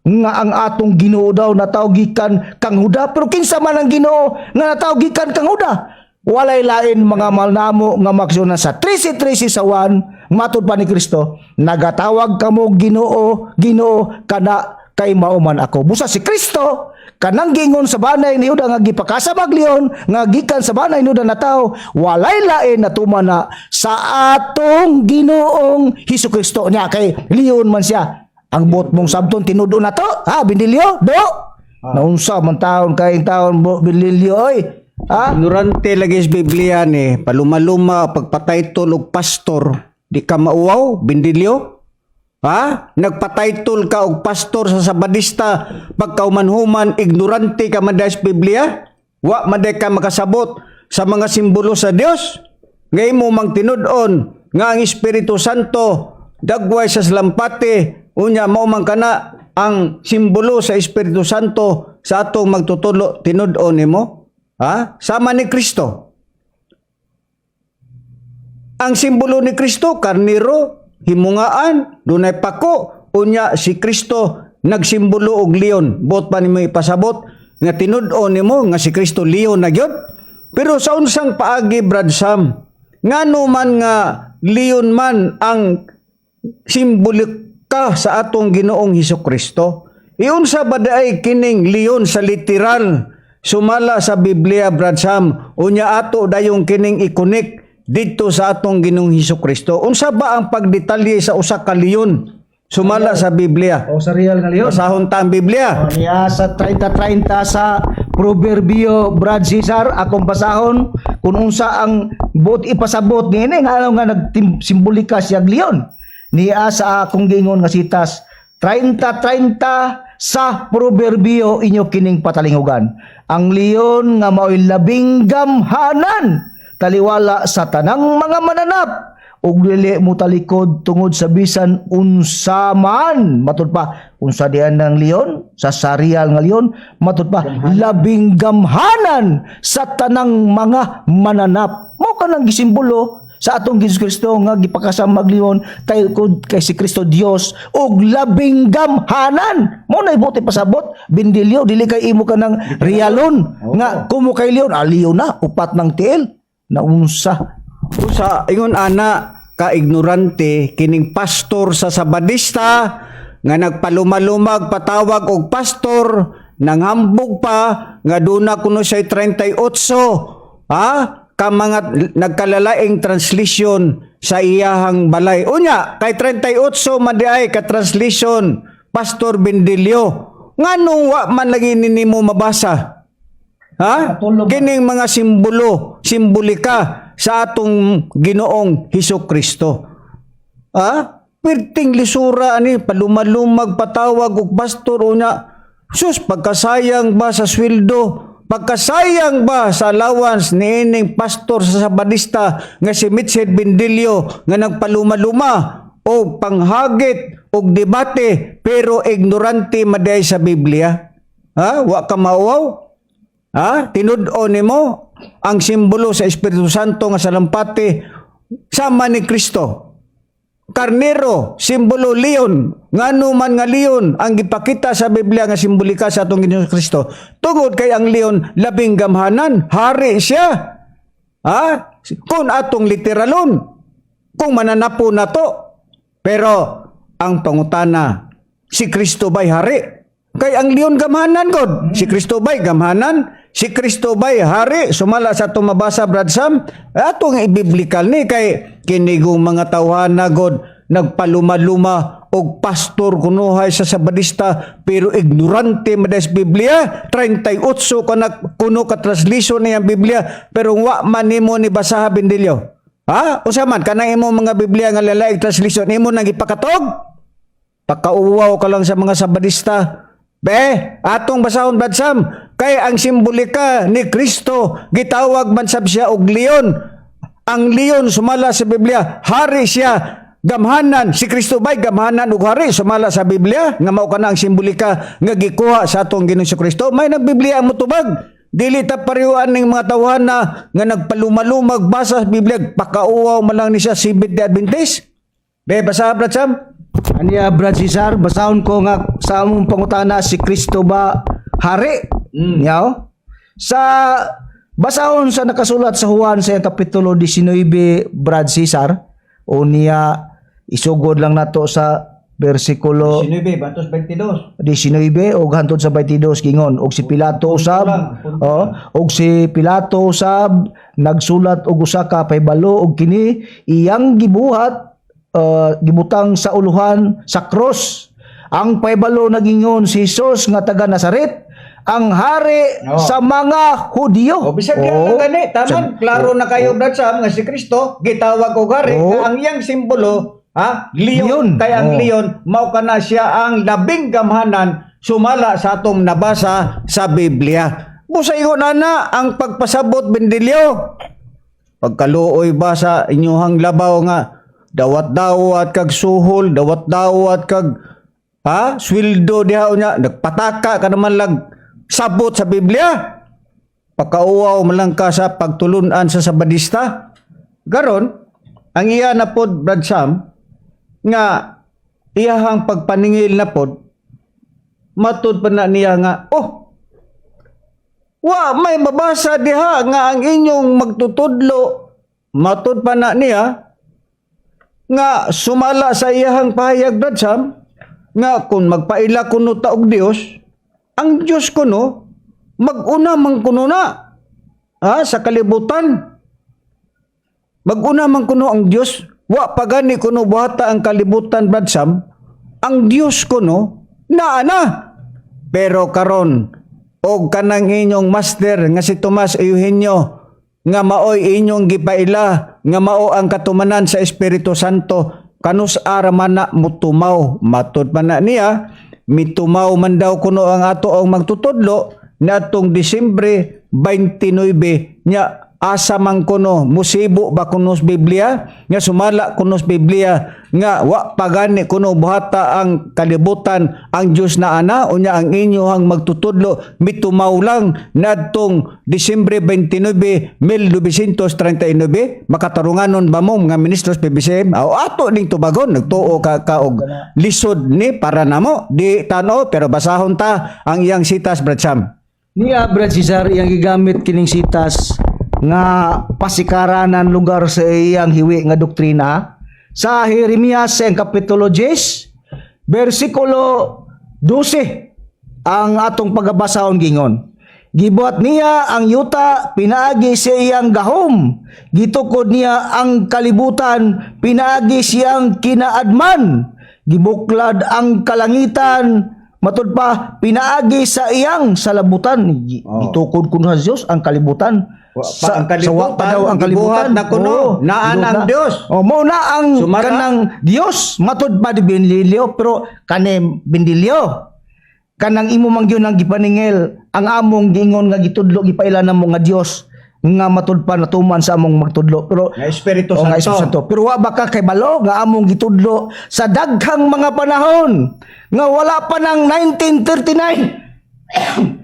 nga ang atong Ginoo daw nataw gikan kang Huda. Pero kinsa man ang Ginoo nga nataw gikan kang Huda? Walay lain, mga mahal namo nga maksyonan, sa 13:13 sa 1, matud pa ni Kristo, "Nagatawag kamo Ginoo, Ginoo, kana kay mao man ako." Busa si Kristo kanang gingon sa banay ni Huda nga gipakasabag leon nga gikan sa banay ni Huda na tao, walay lain na tumana sa atong Ginoong Hesus Kristo nya, kay leon man siya. Ang buot mong sabton, tinudo na to, ha, Bindilyo? Do naunsa man taon kay taon mo, Bindilyo, oy, ha? Ignorante lagi sa Biblia ni, palumaluma, pagpataytol og pastor, di ka mauwaw, Bindilyo? Ha? Nagpataytol ka og pastor sa Sabadista, pagkaumanhuman, ignorante ka man dahil sa Biblia? Wa man day ka makasabot sa mga simbolo sa Dios? Ngayon mo mang tinud-on nga ang Espiritu Santo dagway sa salampati, unya mao man kana ang simbolo sa Espiritu Santo sa atong magtutudlo, tinud-on nimo? Ha? Sama ni Kristo. Ang simbolo ni Kristo, karniro, himungaan, dunay pako, unya si Kristo nagsimbolo og leon. Buot pa nimo ipasabot nga tinud-on nimo nga si Kristo leon na gyud? Pero sa unsang paagi, Brad Sam? Ngano man nga leon man ang simbolika sa atong Ginoong Hesus Kristo? Iunsa ba diay kining leon sa literal sumala sa Biblia, Brad Sam? Unya ato dayong kining i-connect didto sa atong Ginoong Hesus Kristo. Unsa ba ang pagdetalye sa usa ka leon sumala sa Biblia? O sa real nga leon. Basahon ta ang Biblia. O, niya sa 30-30 sa Proverbio, Brad Cesar, akong basahon kung unsa ang buot ipasabot niini nga ano nga nagsimbolika siya leon. Niya sa akong gingon nga sitas 30-30 sa Proverbio, inyo kining patalingugan. Ang leon nga mao'y labing gamhanan taliwala sa tanang mga mananap ug dili mo talikod tungod sa bisan unsa man. Matud pa, unsa diyan ng leon sa sarial nga leon? Matud pa, labing gamhanan sa tanang mga mananap mo kanang gisimbolo sa atong Hesus Kristo nga gipakasamag leon talikod, kay si Kristo Dios ug labing gamhanan. Mo na ibuti pasabot, Bindilyo, dili kay imo kanang realon nga kumo kay leon, ah, leon na upat ng tiil naunsa. Sa ingon ana ka ignorante kining pastor sa Sabadista nga nagpalumalumag patawag og pastor, nanghambog pa nga duna kuno siya 38, ha, ka mga nagkalalaing translation sa iyahang balay. Unya kay 38 man di ay ka translation, Pastor Bendilio, nganong wa man lagi nimo mabasa? Ha? Katulog. Kining mga simbolo, simbolika sa atong Ginoong Hesus Kristo. Ha? Perting lisura ani palumalumag patawag og pastor, unya sus, pagkasayang ba sa sweldo, pagkasayang ba sa allowance niining pastor sa Sabadista nga si Mitchell Bendilio nga nagpalumaluma o panghagit og debate pero ignorante maday sa Biblia? Ha? Wa ka mauwaw? Ha? Tinud-on nimo ang simbolo sa Espiritu Santo nga salampati sama ni Kristo. Karnero, simbolo leon. Ngano man nga leon ang gipakita sa Biblia nga simbolika sa atong Ginoong Kristo? Tungod kay ang leon labing gamhanan, hari siya. Ha? Kung atong literalon, kung mananapo na to. Pero ang pangutana, si Kristo ba'y hari? Kay ang leon gamhanan god. Si Kristo ba'y gamhanan? Si Kristo ba'y hari? Sumala sa atong mabasa, Brad Sam, atong ibiblikal ni kay kinigong mga tawhana god nagpaluma-luma og pastor kunuhay sa Sabadista, pero ignorante man sa Biblia. 38 ka kuno ka translation niyang Biblia, pero wa man nimo ni basaha, Bendilyo. Ha, usa man kanang imo mga Biblia nga lalaig translation, imo nang ipakatog, pakauwaw ka lang sa mga Sabadista. Be, atong basahon, Brad Sam, kay ang simbolika ni Kristo, gitawag man sab siya og leon. Ang leon, sumala sa Biblia, hari siya. Gamhanan, si Kristo ba'y gamhanan ug hari sumala sa Biblia nga mao kana ang simbolika nga gikuha sa atong Ginoong Kristo? May nagbiblia ang motubag. Dili ta parehoan ning mga tawhana nga nagpalumalumag basa sa Biblia, pakauwaw man lang ni siya Seventh-day Adventist. Be, basa, Brad Sam. Aniya, Brad Cesar, basahon ko nga sa among pangutana, si Kristo ba hari? Yaw? Sa basahon sa nakasulat sa Juan sa iyang kapitulo 19, Brad Cesar, o niya isugod lang nato sa bersikulo 19 batos 22. 19 og hantod sa 22. Gingon og si Pilato usab, oh, og si Pilato usab nagsulat og usa ka pahibalo, og kini iyang gibuhat, gibutang sa uluhan sa cross. Ang pahibalo nagingon, "Si Jesus nga taga Nazaret, ang hari sa mga Hudiyo." O bisag oh, lang gani, taman, klaro na kayo, Brad Sam, nga si Kristo gitawag og hari, nga ang iyang simbolo, ha, leon, Leon. Kay ang leon mao kana siya ang labing gamhanan sumala sa atong nabasa sa Biblia. Busa ingon ana ang pagpasabot, Bendilyo. Pagkaluoy ba sa inyuhang labaw nga dawat-dawat kag suhol, dawat-dawat kag, ha, sweldo diha, unya nagpataka ka naman lag sabot sa Biblia. Pakauwaw man lang ka sa pagtulunan sa Sabadista. Garon, ang iya na pod, Brad Sam, nga iyahang pagpaningil na pod, matud pa na niya nga, oh, wa may mabasa diha nga ang inyong magtutudlo, matud pa na niya, nga sumala sa iyahang pahayag, Brad Sam, nga kung magpaila kuno ta og Dios, ang Dios kuno mag-una man kuno na, ha, sa kalibutan. Mag-una man kuno ang Dios, wa pa gani kuno buhata ang kalibutan, Brad Sam, ang Dios kuno naa na. Pero karon og kanang inyong master nga si Tomas Eugenio nga maoy inyong gipaila nga mao ang katumanan sa Espiritu Santo, kanus ara man na mutumaw? Matud pa na niya, mitumaw man daw kuno ang ato ang magtutudlo niadtong Disyembre 29 nya. Asa man kuno musibo ba kuno sa Biblia nga sumala kuno sa Biblia nga wa pagani kuno buhata ang kalibutan, ang Dios na ana, unya ang inyohang magtutudlo mitumaw lang nadtong Disyembre 29, 1939? Makatarunganon ba mo mga ministros PBCM o ato ning tubagon? Nagtuo ka ka og lisod ni para namo di tano, pero basahon ta ang iyang sitas, Brad Sam. Niya, Brad Cesar, iyang gigamit kining sitas nga pasikaranan lugar sa iyang hiwi nga doktrina sa Jeremias sa iyang kapitulo 10 bersikulo 12. Ang atong pagabasahon gingon, "Gibuhat niya ang yuta pinaagi sa iyang gahom. Gitukod niya ang kalibutan pinaagi siyang kinaadman. Gibuklad ang kalangitan," matud pa, "pinaagi sa iyang salabutan." Gitukod kuno sa Dios ang kalibutan. Wa pa ang Sa wa pa kalibutan, daw ang gibuhat kalibutan. Na kuno, Oo, naan gibuhat ang na. Dios. Oh, mao na ang Sumala. Kanang Dios matud pa di Bendilyo, pero kani, Bendilyo, kanang imo man gyud ang gipaningil ang among giingon nga gitudlo, gipaila namo nga Dios nga matud pa natuman sa among magtudlo, pero Nga Espiritu O, nga Santo. Espiritu Santo. Pero wa ba ka kay balo nga among gitudlo sa daghang mga panahon nga wala pa ng 1939?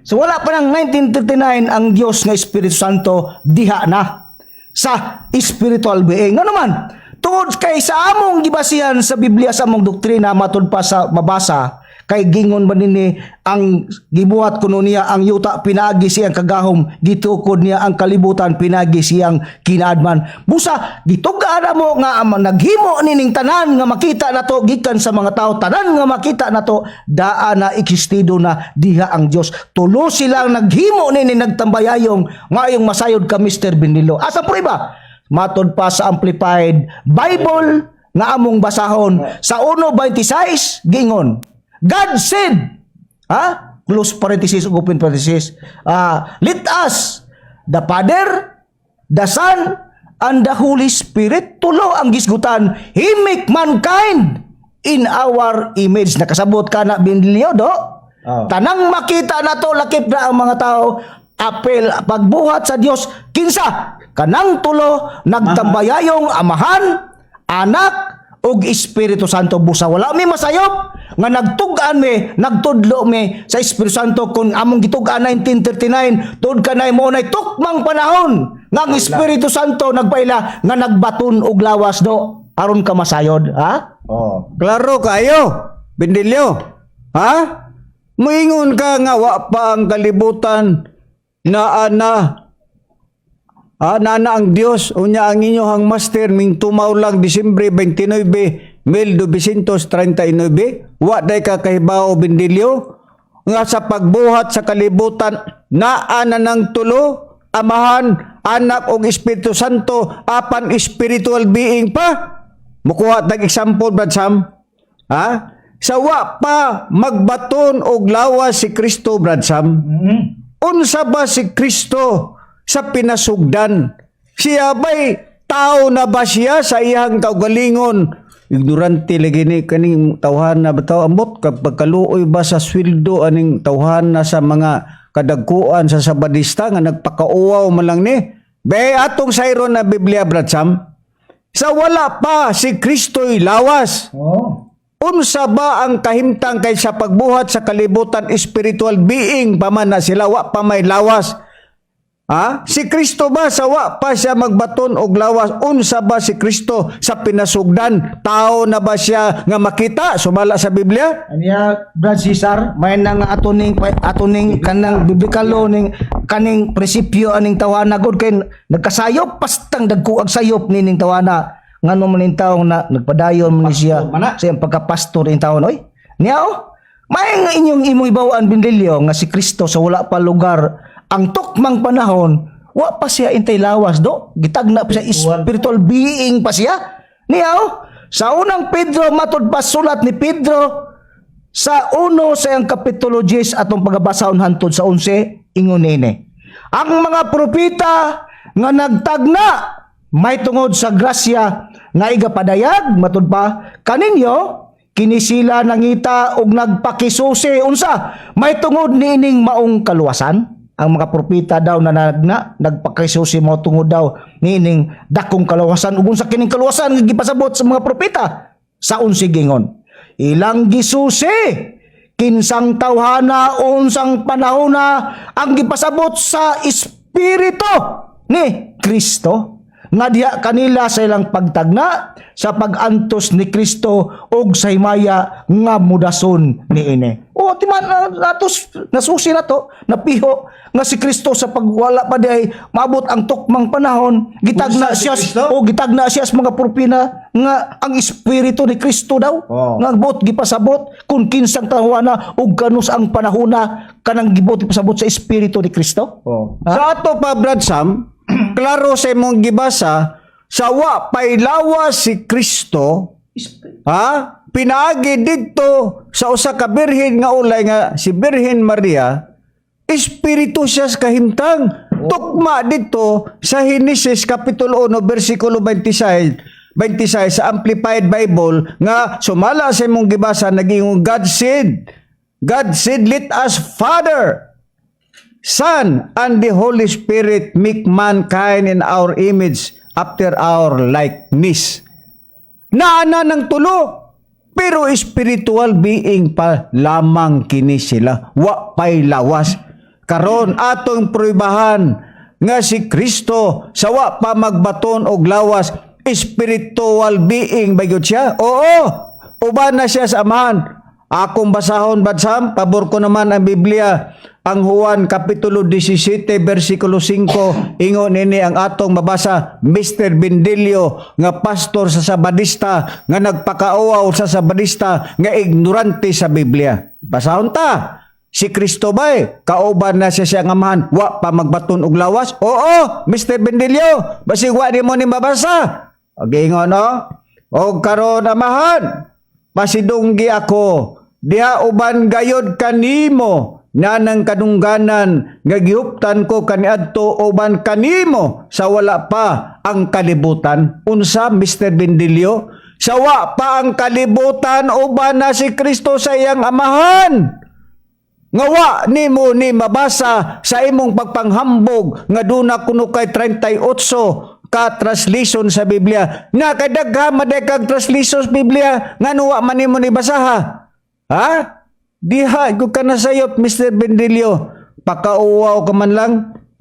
So wala pa ng 1939, ang Dios nga Espiritu Santo diha na sa spiritual being. Nga naman, tungod kay sa among gibasihan sa Biblia, sa among doktrina, matud pa sa mabasa Kay gingon man nini ang gibuhat kuno niya ang yuta pinaagi siyang kagahom, gitukod niya ang kalibutan pinaagi siyang kinaadman. Busa gitug-an mo nga ang naghimo nining tanan nga makita nato gikan sa mga tao, tanan nga makita nato daa na eksistido na diha ang Dios. Tulo silang naghimo nini, nagtambayayong ngayong masayod ka, Mr. Benillo. Asa prueba? Matod pa sa Amplified Bible nga among basahon sa 1:26, gingon, God said, ha, close parenthesis, open parenthesis, "Let us, the Father, the Son and the Holy Spirit," tulo ang gisgutan, "He make mankind in our image." Nakasabot ka na, Binlio, do? Oh. Tanang makita nato, lakip na ang mga tao, apel pagbuhat sa Dios. Kinsa? Kanang tulo nagtambayayong Amahan, Anak ug Espiritu Santo. Busa wala mi masayop nga nagtug-an mi, nagtudlo mi sa Espiritu Santo. Kung among gitug-an 1939, tuod kanay mo nay tukmang panahon nga ang Espiritu Santo nagpaila nga nagbaton og lawas, do, aron ka masayod, ha? Oh. Klaro kayo, Bendilyo. Ha? Muingon ka nga wa pa ang kalibutan na ana. Ah, naa na ang Dios. Unya ang inyohang master ming tumaw lang Disyembre 29, 1939. Wa day ka kahibaw, Bendilyo, nga sa pagbuhat sa kalibutan naa na ng tulo, Amahan, Anak ug Espiritu Santo, apan spiritual being pa. Mukuha tag example, Brad Sam. Ha? Sa wa pa magbaton og lawas si Kristo, Brad Sam. Unsa ba si Kristo sa pinasugdan? Siya ba'y tao na ba siya sa iyang kaugalingon? Ignorante lagi ni kaning tawhan na ba tao, ambot kapag kaluoy ba sa sweldo aning tawhan na sa mga kadagkuan sa Sabadista nga nagpakauwaw man lang ni. Be, atong sayron na Biblia, Brad Sam. Sa wala pa si Kristo'y lawas. Oh. Unsa ba ang kahimtang kay sa pagbuhat sa kalibutan spiritual being pa man na sila, wa pa may lawas? Ha? Si Kristo ba, sa wa pa siya magbaton og lawas, unsa ba si Kristo sa pinasugdan? Tao na ba siya nga makita sumala sa Biblia? Anya, Brad Cesar, may na nga ato ning kanang biblical law ning kaning prinsipyo aning tawana gud, kay nagkasayop pastang dagko ang sayop nining tawana, ngano man ning tawo na nagpadayon man ni siya man na. sa iyang pagkapastor ning taon, oy. Niya oh. May nga inyong imong ibawaan, Bindilyo, nga si Kristo sa wala pa lugar ang tukmang panahon, wa pa siya intay lawas, do, gitagna pa siya, spiritual being pa siya. Niya oh, sa Unang Pedro, matud pa sulat ni Pedro sa 1 sa iyang kapitulo 10, atong pagabasahon hantod sa 11, ingon nini: "Ang mga propeta nga nagtagna may tungod sa grasya nga igapadayag matud pa kaninyo, kini sila nangita og nagpakisusi unsa may tungod niining maong kaluwasan." Ang mga propeta daw na nagna nagpakisusi mo tungod daw niining dakong kaluwasan. Ug unsa kining kaluwasan nga gipasabot sa mga propeta? Sa 11 gingon, "Ilang gisusi kinsang tawhana, unsang panahona ang gipasabot sa Espiritu ni Kristo nga diha kanila sa ilang pagtagna sa pag-antos ni Kristo ug sa himaya nga mudason niini." O timan na natos nasusi na to, napiho nga si Kristo sa pagwala pa di ay maabot ang tukmang panahon, gitagna Unsa si siya Kristo? O gitagna siya sa mga propina nga ang Espiritu ni Kristo daw nga bot gipasabot kung kinsang tawhana ug kanus ang panahona kanang gibot ipasabot sa Espiritu ni Kristo. Sa ato pa, Brad Sam, klaro sa imong gibasa, sa wa pay lawas si Kristo, ha? Pinaagi didto sa usa ka birhen nga ulay nga si Birhen Maria, espiritu siya sa kahimtang. Tukma dito sa Henesis kapitulo 1 bersikulo 26 26 sa Amplified Bible nga sumala sa imong gibasa, naging God said, "Let us, Father, Son, and the Holy Spirit make mankind in our image after our likeness." Naana ng tulo, pero spiritual being pa lamang kini sila. Wa pay lawas. Karon atong pruibahan nga si Kristo sa wa pa magbaton og lawas, spiritual being ba gyud siya? Oo. Uban na siya sa Amahan. Akong basahon, Brad Sam, pabor ko naman ang Biblia. Ang Juan Kapitulo 17 versikulo 5, ingon nini ang atong mabasa, Mr. Bendilio nga pastor sa Sabadista nga nagpakauaw sa Sabadista nga ignorante sa Biblia. Basahon ta. Si Kristo bay, kauban na siya siyang amahan, wa pa magbaton og lawas? Oo, Mr. Bendilio, basig wa nimo ni mabasa. Ingon no? Og karon, Amahan, pasidunggi ako diha uban gayod kanimo na ng kadungganan nga gihuptan ko kaniadto uban kanimo sa wala pa ang kalibutan. Unsa, Mr. Bendilio? Sa wa pa ang kalibutan, uban na si Kristo sa iyang amahan. Nga wa nimo ni mabasa sa imong pagpanghambog nga duna kuno kay 38 ka translation sa Biblia. Nga kay daghan man kag translation sa Biblia, ngano wa man nimo ni basaha? Ha? Diha gud ka na sayop, Mr. Bendilio. Pakauwaw ka man lang.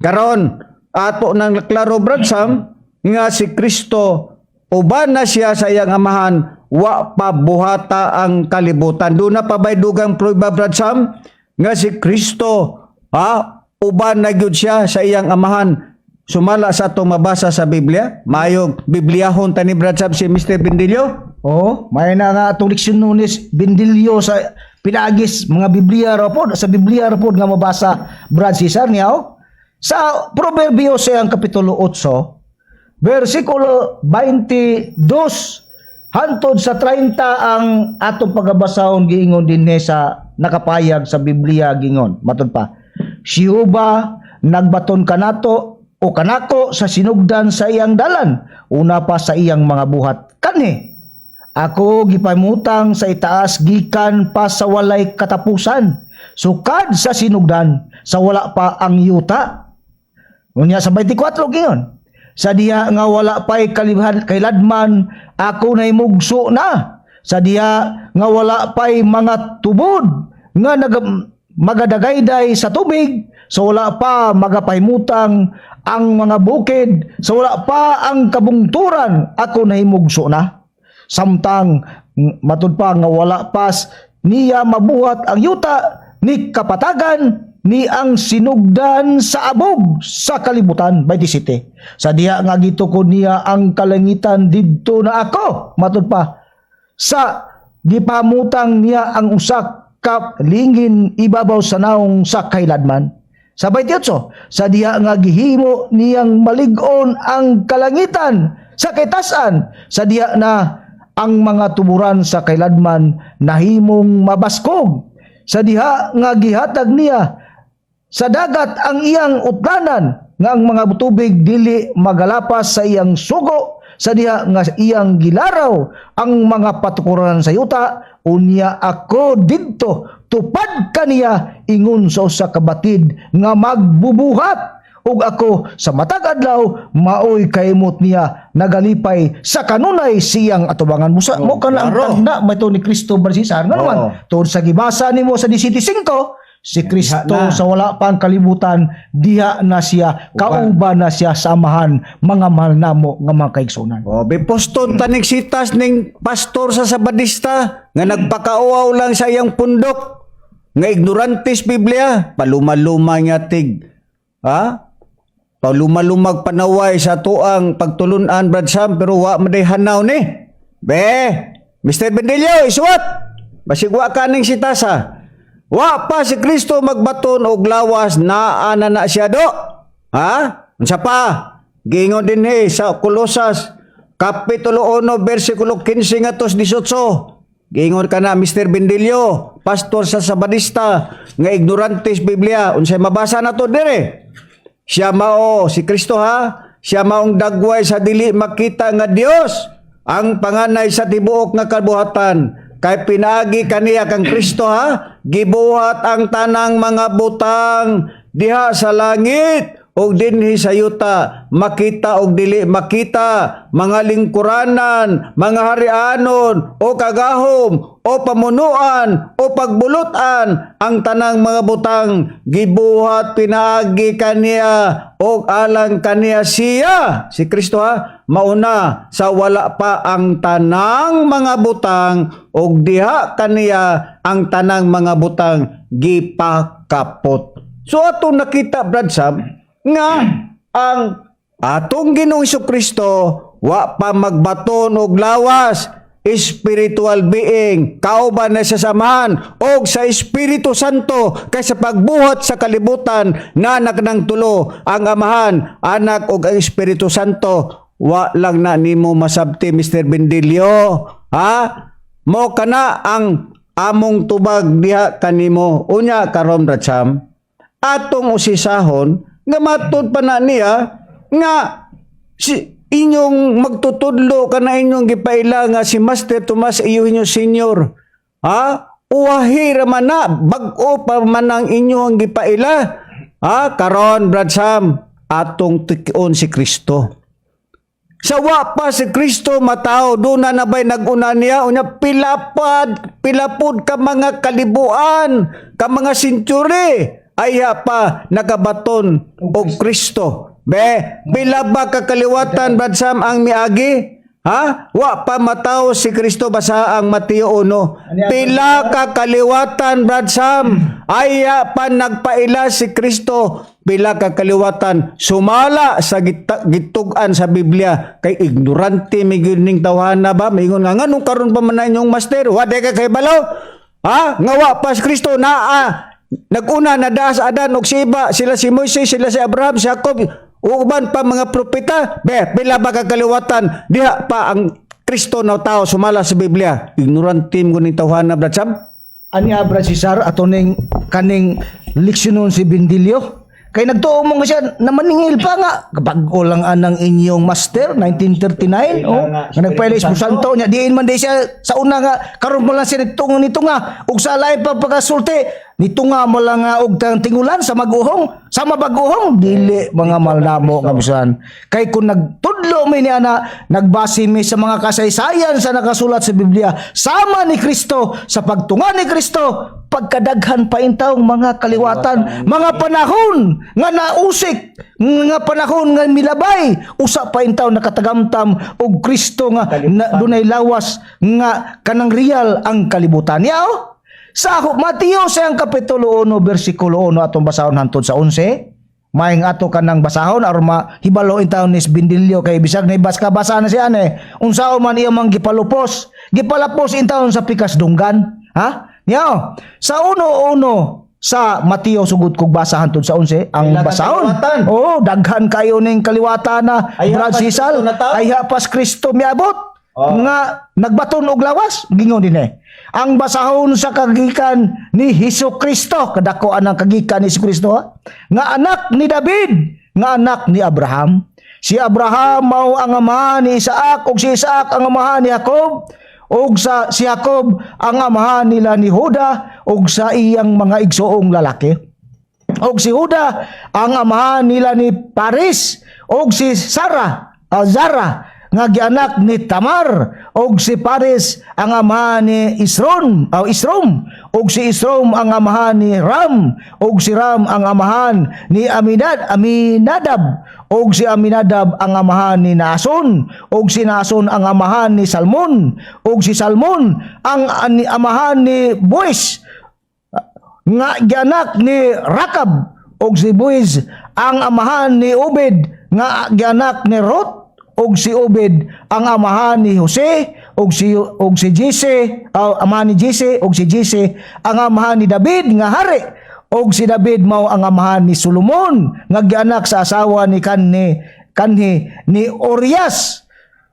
Karon ato nang klaro, Brad Sam, nga si Kristo uban na siya sa iyang amahan wa pa buhata ang kalibutan. Duna pa ba'y dugang prueba, Brad Sam, nga si Kristo ha uban na gyud siya sa iyang amahan sumala sa atong mabasa sa Biblia? Mayong Bibliahon tani, Brad Sam, si Mr. Bendilio. Oh, may na nga atong leksyon nunis Bendilio sa pinagis mga Biblia ra pod, sa Biblia ra pod nga mabasa, Brad Cesar niya oh. Sa Proverbio sa ang kapitulo 8 versikulo 22 hantod sa 30 ang atong pagabasahon, giingon dinhi sa nakapayag sa Biblia, gingon matud pa, "Si Jehova nagbaton kanato o kanako sa sinugdan sa iyang dalan, una pa sa iyang mga buhat kanhi. Ako gipamutang sa itaas gikan pa sa walay katapusan, sukad sa sinugdan sa wala pa ang yuta." Unya sa 24 gingon, "Sa diha nga wala pa'y kailadman, ako nahimugso na. Sa diha nga wala pa'y mga tubod nga magadagayday sa tubig, sa wala pa magapahimutang ang mga bukid, sa wala pa ang kabungturan, ako nahimugso na. Samtang matud pa nga wala pas niya mabuhat ang yuta ni kapatagan ni ang sinugdan sa abog sa kalibutan." 27, "Sa diha nga gitukod niya ang kalangitan, didto na ako." Matud pa, "Sa gipamutang niya ang usa ka lingin ibabaw sa naong sa kailadman." Sa 28, "Sa diha nga gihimo niyang malig-on ang kalangitan sa kitasan, sa diha na ang mga tuburan sa kailadman nahimong mabaskog. Sa diha nga gihatag niya sa dagat ang iyang utlanan, nga ang mga tubig dili magalapas sa iyang sugo, sa diha nga iyang gilaraw ang mga patukuran sa yuta, unya ako didto tupad kaniya ingon sa usa ka batid nga magbubuhat, ug ako sa matag adlaw maoy kaimot niya nagalipay sa kanunay siyang atubangan." Busa mo kana ang tanda may ni Kristo, Brad Cesar, nga naman tuod sa gibasa nimo sa 17:5, si Kristo na. sa wala pa ang kalibutan, diha na siya, kauban na siya sa Amahan, mga mahal namo nga mga kaigsunan. O, biposton tanig sitas ning pastor sa Sabadista nga nagpakauaw lang sa iyang pundok nga ignorantes Biblia, paluma-luma nga tig. Ha? Palumalumag panaway sa tuang pagtulunan, Brad Sam, pero wa maday hanaw ni. Be, Mr. Bendilio, isuwat! Basig wa ka ning sitasa. Wa pa si Kristo magbaton og lawas, naa na na siya do. Ha? Unsa pa? Giingon dinhi sa Kolosas Kapitulo 1 versikulo 15 ngadto 18. Giingon ka na, Mr. Bendilio, pastor sa Sabadista nga ignorantes Biblia, unsay mabasa na to dire? Siya mao si Kristo ha, siya maong dagway sa dili makita nga Dios, ang panganay sa tibuok nga kabuhatan. Kay pinaagi kaniya, kang Kristo ha, gibuhat ang tanang mga butang diha sa langit. ug dinhi sa yuta, makita og dili makita, mga lingkuranan, mga harianon, o kagahom, o pamunuan, o pagbulutan, ang tanang mga butang gibuhat pinaagi kaniya og alang kaniya. Siya, si Kristo ha, mauna sa wala pa ang tanang mga butang, og diha kaniya ang tanang mga butang gipakapot. So atong nakita, Brad Sam, nga ang atong Ginoong Kristo wa pa magbaton og lawas, spiritual being, kauban na sa Amahan og sa Espiritu Santo, kay sa pagbuhat sa kalibutan nanak ng tulo, ang Amahan, Anak ug ang Espiritu Santo. Wa lang na nimo masabti, Mr. Bendilio, ha? Mo kana ang among tubag diha kanimo. Unya karon, Brad Sam, atong usisahon nga matud pa na niya nga si inyong magtutudlo kana inyong gipaila nga si Master Tomas iyo inyong senior, ha? Uwahi ra man na, bag-o pa man ang inyong gipaila, ha? Karon, Brad Sam, atong tikion si Kristo. Sa wa pa si Kristo matao, doon na ba'y nag-una niya? Unya, pilapad, pilapod ka mga kalibuan, ka mga century, ayha pa nakabaton og Kristo. Be, pila ba ka kaliwatan, Brad Sam, ang miagi? Ha? Wa pa mataw si Kristo, basa ang Mateo 1. Pila ka kaliwatan, Brad Sam, ayha pa nagpaila si Kristo? Pila ka kaliwatan sumala sa gitug-an sa Biblia? Kay ignorante mi gyud ning tawhana ba? Mingon nga nganong karon pa man na inyong master? Wa di ka kahibalo? Ha? Nga wa pa si Kristo naa naguna na daas Adan og si Eva, sila si Moises, sila si Abraham, si Jacob, ug uban pa mga propeta. Be, pila ba ka kaliwatan diha pa ang Kristo na tao sumala sa Biblia? Ignorante mo ning tawhana, Brad Sam. Ani Brad Cesar, ato ning kaning leksyonon si Bindilyo. Kay nagtuo mo nga siya na maningil pa nga bag-o lang anang inyong master 1939, oh, nga, nga nagpaila Espiritu Espiritu Santo nya diin man di siya sa una nga karon mo lang siya nagtungo nito nga ug sa lain pa pagkasulti nito nga mo lang nga og tingulan sa maguhong sa mabaguhong dili mga malnamo nga bisan kay kung nagtudlo mi ni ana, nagbase mi sa mga kasaysayan sa nakasulat sa Biblia sama ni Kristo, sa pagtunga ni Kristo, pagkadaghan pa intawong mga kaliwatan, mga panahon nga nausik, nga panahon nga milabay, usa pa intaw nakatagamtam og Kristo nga na, dunay lawas nga kanang real ang kalibutan niya, oh. Sa Mateo sa ang kapitulo 1 bersikulo 1, atong basahon hantod sa 11. Maayong ato kanang basahon aron mahibalo in taon ni Bindilyo, kay bisag na ibas ka basa na siya eh. Unsaon man iya mang gipalupos? Gipalapos in taon sa pikas dunggan. Ha? Niya, sa 1:1 sa Mateo, sugod kog basa hantod sa 11 ang Kailangan basahon. kaliwatan. Oo, daghan kayo ning kaliwatan na Ayha Brad pas Sisal. Kristo na tao. Ayha pas Kristo miabot Oh. nga nagbaton og lawas, gingon din eh. Ang basahon sa kagikan ni Hesus Kristo, kadako ang kagikan ni Hesus Kristo ha? Nga anak ni David, nga anak ni Abraham. Si Abraham mao ang amahan ni Isaac, ug si Isaac ang amahan ni Jacob, ug sa si Jacob ang amahan nila ni Juda ug sa iyang mga igsoong lalaki. Og si Juda ang amahan nila ni Paris og si Sarah, Zara nga gianak ni Tamar, og si Paris ang amahan ni Isron o Isrom, og si Isrom ang amahan ni Ram, og si Ram ang amahan ni Aminadab, og si Aminadab ang amahan ni Naason, og si Naason ang amahan ni Salmon, og si Salmon ang amahan ni Boaz nga gianak ni Rakab, og si Boaz ang amahan ni Obed nga gianak ni Ruth, og si Obed ang amahan ni Jose, og si Jesse amahan ni Jesse, og si Jesse ang amahan ni David nga hari, og si David mao ang amahan ni Solomon nga gianak sa asawa ni kanhi kanhi ni Orias,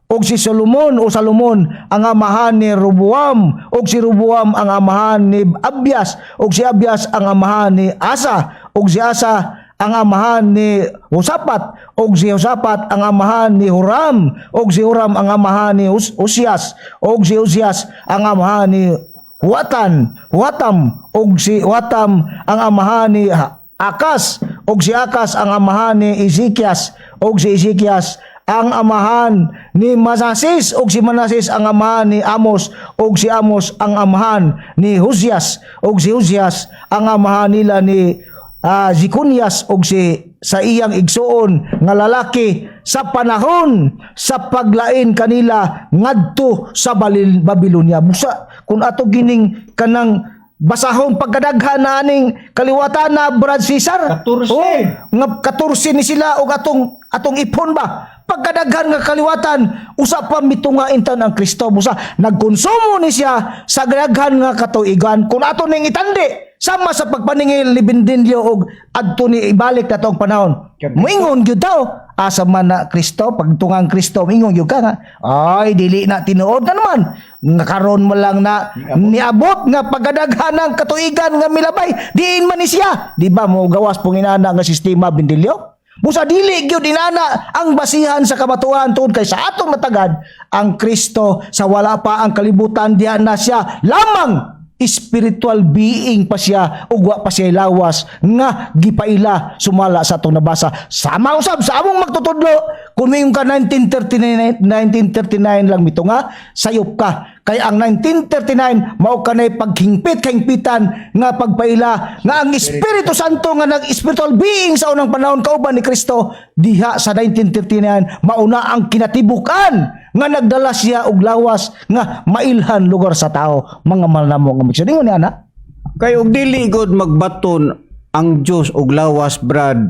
og si Solomon o Salomon ang amahan ni Roboam, og si Roboam ang amahan ni Abias, og si Abias ang amahan ni Asa, og si Asa ang amahan ni Josapat, og si Josapat ang amahan ni Huram, og si Huram ang amahan ni Usias, og si Usias ang amahan ni Huatan Huatam, og si Huatam ang amahan ni Akas. Ug si Akas ang amahan ni Ezekias, ug si Ezekias ang amahan ni Manases, ug si Manases ang amahan ni Amos, ug si Amos ang amahan ni Josias, ug si Josias ang amahan nila ni Jeconias ug si sa iyang igsuon nga lalaki sa panahon sa paglain kanila ngadto sa Babylonia. Busa kung ato gining kanang basahon pagkadaghan na aning kaliwatan na, Brad Cesar. 14. Oh, nga 14 ni sila og atong atong ipon ba. Pagkadaghan nga kaliwatan, usa pa mitunga intan ang Kristo. Busa nagkonsumo ni siya sa daghan nga katuigan. Kung ato ning itandi sama sa pagpaningil ni Bendilio og adto ni ibalik na ang panahon, moingon gyud daw asa man na Kristo. Pagtungang Kristo, moingon gyud ka nga, "Ay, dili na tinuod na naman nga karon mo lang na niabot nga pagkadaghan ng katuigan nga milabay, diin man ni siya." Di ba mo gawas pong inana nga sistema, Bendilio? Busa dili gyud inana ang basihan sa kamatuoran, tungod kay sa atong natagad ang Kristo sa wala pa ang kalibutan, diha na siya lamang, spiritual being pa siya ug wa pa siya lawas nga gipaila sumala sa atong nabasa. Sama usab sa among magtutudlo, kung moingon ka 1939, 1939 lang mitunga, sayop ka, kay ang 1939 mao kanay paghingpit kahingpitan nga pagpaila nga ang Espiritu Santo nga nag spiritual being sa unang panahon kauban ni Kristo diha sa 1939, mauna ang kinatibuk-an nga nagdala siya og lawas nga mailhan lugar sa tao, mga mahal namo nga magsiningon ni ana. Kay og dili gud magbaton ang Dios og lawas, Brad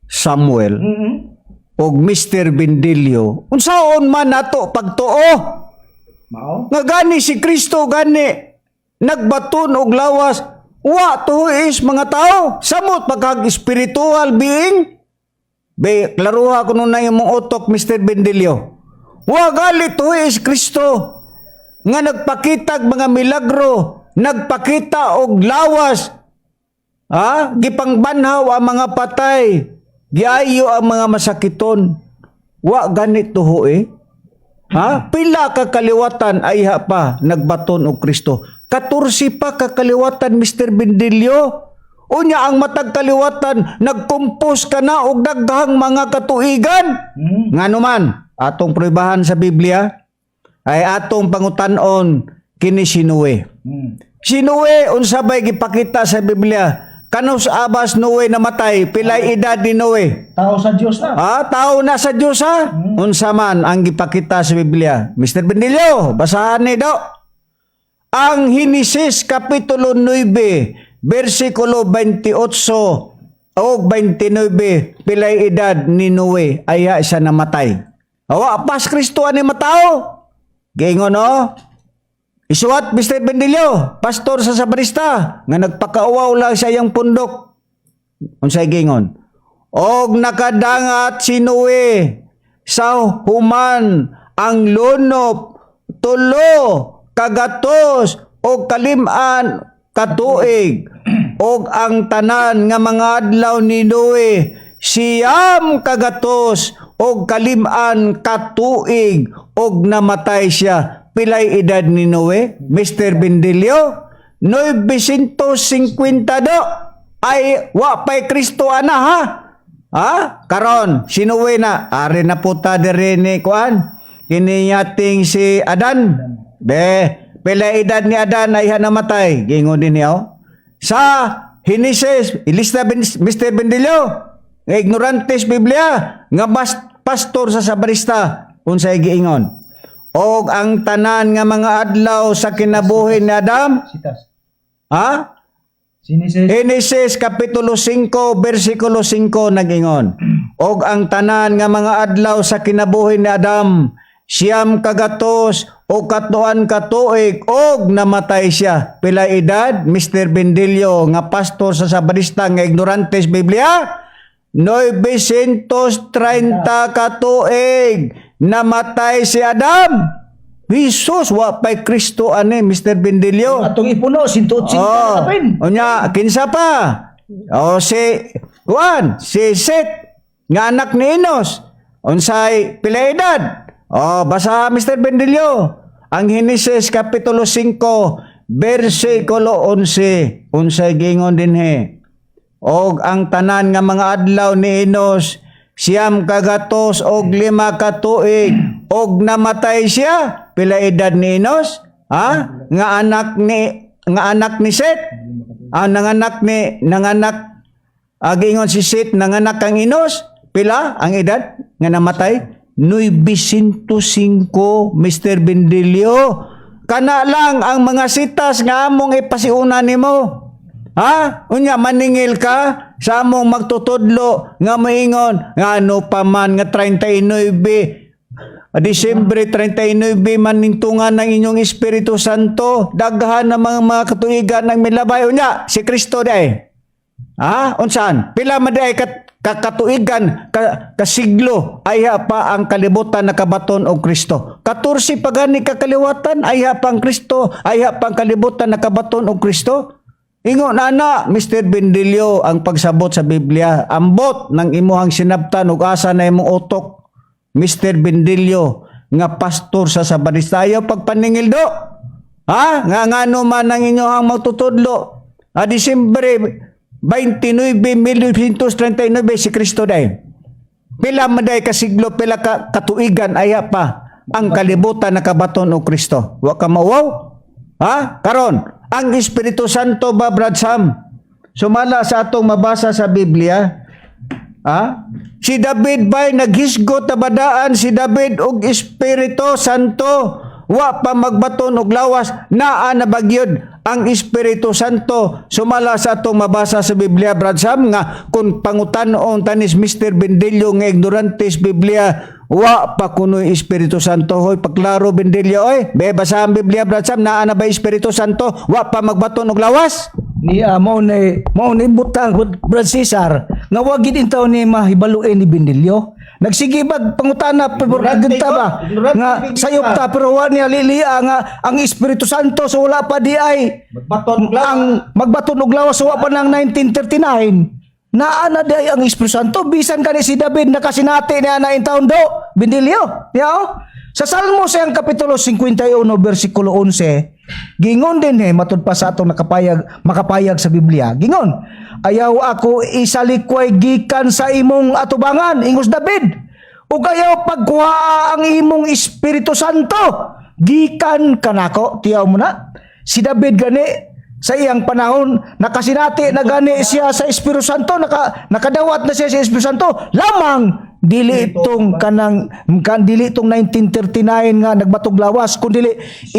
Samuel og Mr. Bendilio, unsaon man nato pagtuo Mao. Nga gani si Kristo gani nagbaton og lawas, wa tuis mga tao samot pagkag spiritual being? Be, klaruha ko nun na imong utok, Mr. Bendilio. Wa gali tuis Kristo nga nagpakitag mga milagro, nagpakita og lawas, ha, gipangbanhaw ang mga patay, giayo ang mga masakiton, wa gani tuho eh. Ha? Pila ka kaliwatan ayha pa nagbaton og Kristo? 14 pa ka kaliwatan, Mr. Bendilio. Unya ang matag kaliwatan nagkumpos ka na og daghang mga katuigan. Ngano man atong pruebahan sa Biblia ay atong pangutan-on kini si Noe. Si Noe, unsa bay gipakita sa Biblia? Kanus abas Noe namatay? Pilay edad ni Noe? Tao sa Dios na. Ah, tao na sa Diyos ha? Unsa man ang gipakita sa Biblia? Mr. Bendilio, basahan ni daw. Ang Henesis Kapitulo 9, versikulo 28 o 29, pilay edad ni Noe ayha siya namatay? Awa pas Kristo ani matao. Giingon no? Isuwat, Mr. Bendilio, pastor sa Sabarista, nga nagpakauwaw lang sa iyang pundok. Unsay gingon? Og nakadangat si Noe sa human ang lunop 350 katuig, ug ang tanan nga mga adlaw ni Noe 950 katuig, ug namatay siya. Pilay edad ni Noe, Mr. Bendilio? 950 do. Ay wa pay Kristo ana ha. Ha? Karon, si Noe na ari na puta diri ni kuan. Kini yating si Adan. Be, pila edad ni Adan ay namatay? Gingon din niya. Oh. Sa Henesis, ilista Mr. Bendilio, nga ignorantes Biblia, nga pastor sa Sabarista, unsay giingon? Og ang tanan nga mga adlaw sa kinabuhi ni Adam, Sitas. Ha? Sinesis. Genesis Kapitulo 5 versikulo 5 nagingon. Og ang tanan nga mga adlaw sa kinabuhi ni Adam 909 katuig, og namatay siya. Pila edad, Mr. Bendilio, nga pastor sa Sabarista nga ignorantes Biblia? 930 katuig namatay si Adam. Jesus, wa pay Kristo ani, Mr. Bendilio. Atong ipuno 180 Oh, na kapin. unya, kinsa pa? O si Juan, si Seth, nga anak ni Enos. Unsay pila edad? O, basa, Mr. Bendilio. Ang Henesis Kapitulo 5, versikulo 11. Unsay gingon dinhi? Og ang tanan nga mga adlaw ni Enos 905 ka tuig og namatay siya. Pila edad ni Enos? Ha? Nga anak ni Set? Ah, nanganak agingon si Set, nanganak kang Enos. Pila ang edad nga namatay? 905, Mr. Bendilio. Kana lang ang mga sitas nga among ipasiuna nimo. Ha? Unya maningil ka sa among magtutudlo nga moingon nga ano pa man nga 39 Disyembre 39 man nintungan ng inyong Espiritu Santo, daghan ng mga katuigan ng milabay. Unya si Kristo diay, ha, unsaan pila man diay kat kakatuigan ka, kasiglo ayha pa ang kalibutan nakabaton og Kristo? 14 pa gani ka kaliwatan ayha pa ang Kristo, ayha pa ang kalibutan nakabaton og Kristo. Ingon ana, Mr. Bendilio, ang pagsabot sa Biblia. Ambot ng imuhang sinabtan ug asa na imong utok, Mr. Bendilio, nga pastor sa Sabadista. Ayaw pagpaningil do. Ha? Nga ngano man ang inyong magtutudlo. A Disyembre 29, 1939 si Kristo day. Pila man day kasiglo, pila ka katuigan aya pa ang kalibutan nakabaton og Kristo? Wa ka mauwaw? Ha? Karon, ang Espiritu Santo ba, Brad Sam? Sumala sa atong mabasa sa Biblia, ha? Si David bay naghisgot na badaan si David og Espiritu Santo? Wa pa magbaton og lawas, naa na bagyod ang Espiritu Santo sumala sa atong mabasa sa Biblia, Brad Sam, nga kung pangutan-on tanis Mr. Bendilio nga ignorante sa Biblia, wa pa kunoy Espiritu Santo. Hoy, paklaro, Bendilio, oy. Be, basa ang Biblia, Brad Sam, naa na ba Espiritu Santo? Wa pa magbaton og lawas? Ni mao ni butang, Brad Cesar, nga wa gid intaw ni mahibaluin ni Bendilio. Nagsige bag pangutana pero Ignorante ta ba ko, ignorante nga bigla. Sayop ta, pero wa niya lilia nga ang Espiritu Santo so wala pa di ay Magbaton og lawas. Ang magbaton og lawas, wa pa nang 1939 naa na di ay ang Espiritu Santo, bisan kani si David nakasinati niya na intawon do, Bendilio. Yao sa Salmo sa iyang kapitulo 51 bersikulo 11, gingon din eh, matud pa sa atong nakapayag makapayag sa Biblia, gingon, "Ayaw ako isalikway gikan sa imong atubangan," ingos David, "ug ayaw pagkuha ang imong Espiritu Santo gikan kanako." Tiyaw mo na si David gani sa iyang panahon nakasinati na gani siya sa Espiritu Santo, nakadawat na siya sa Espiritu Santo, lamang dili itong kanang kan dili itong 1939 nga nagbatog lawas, kundi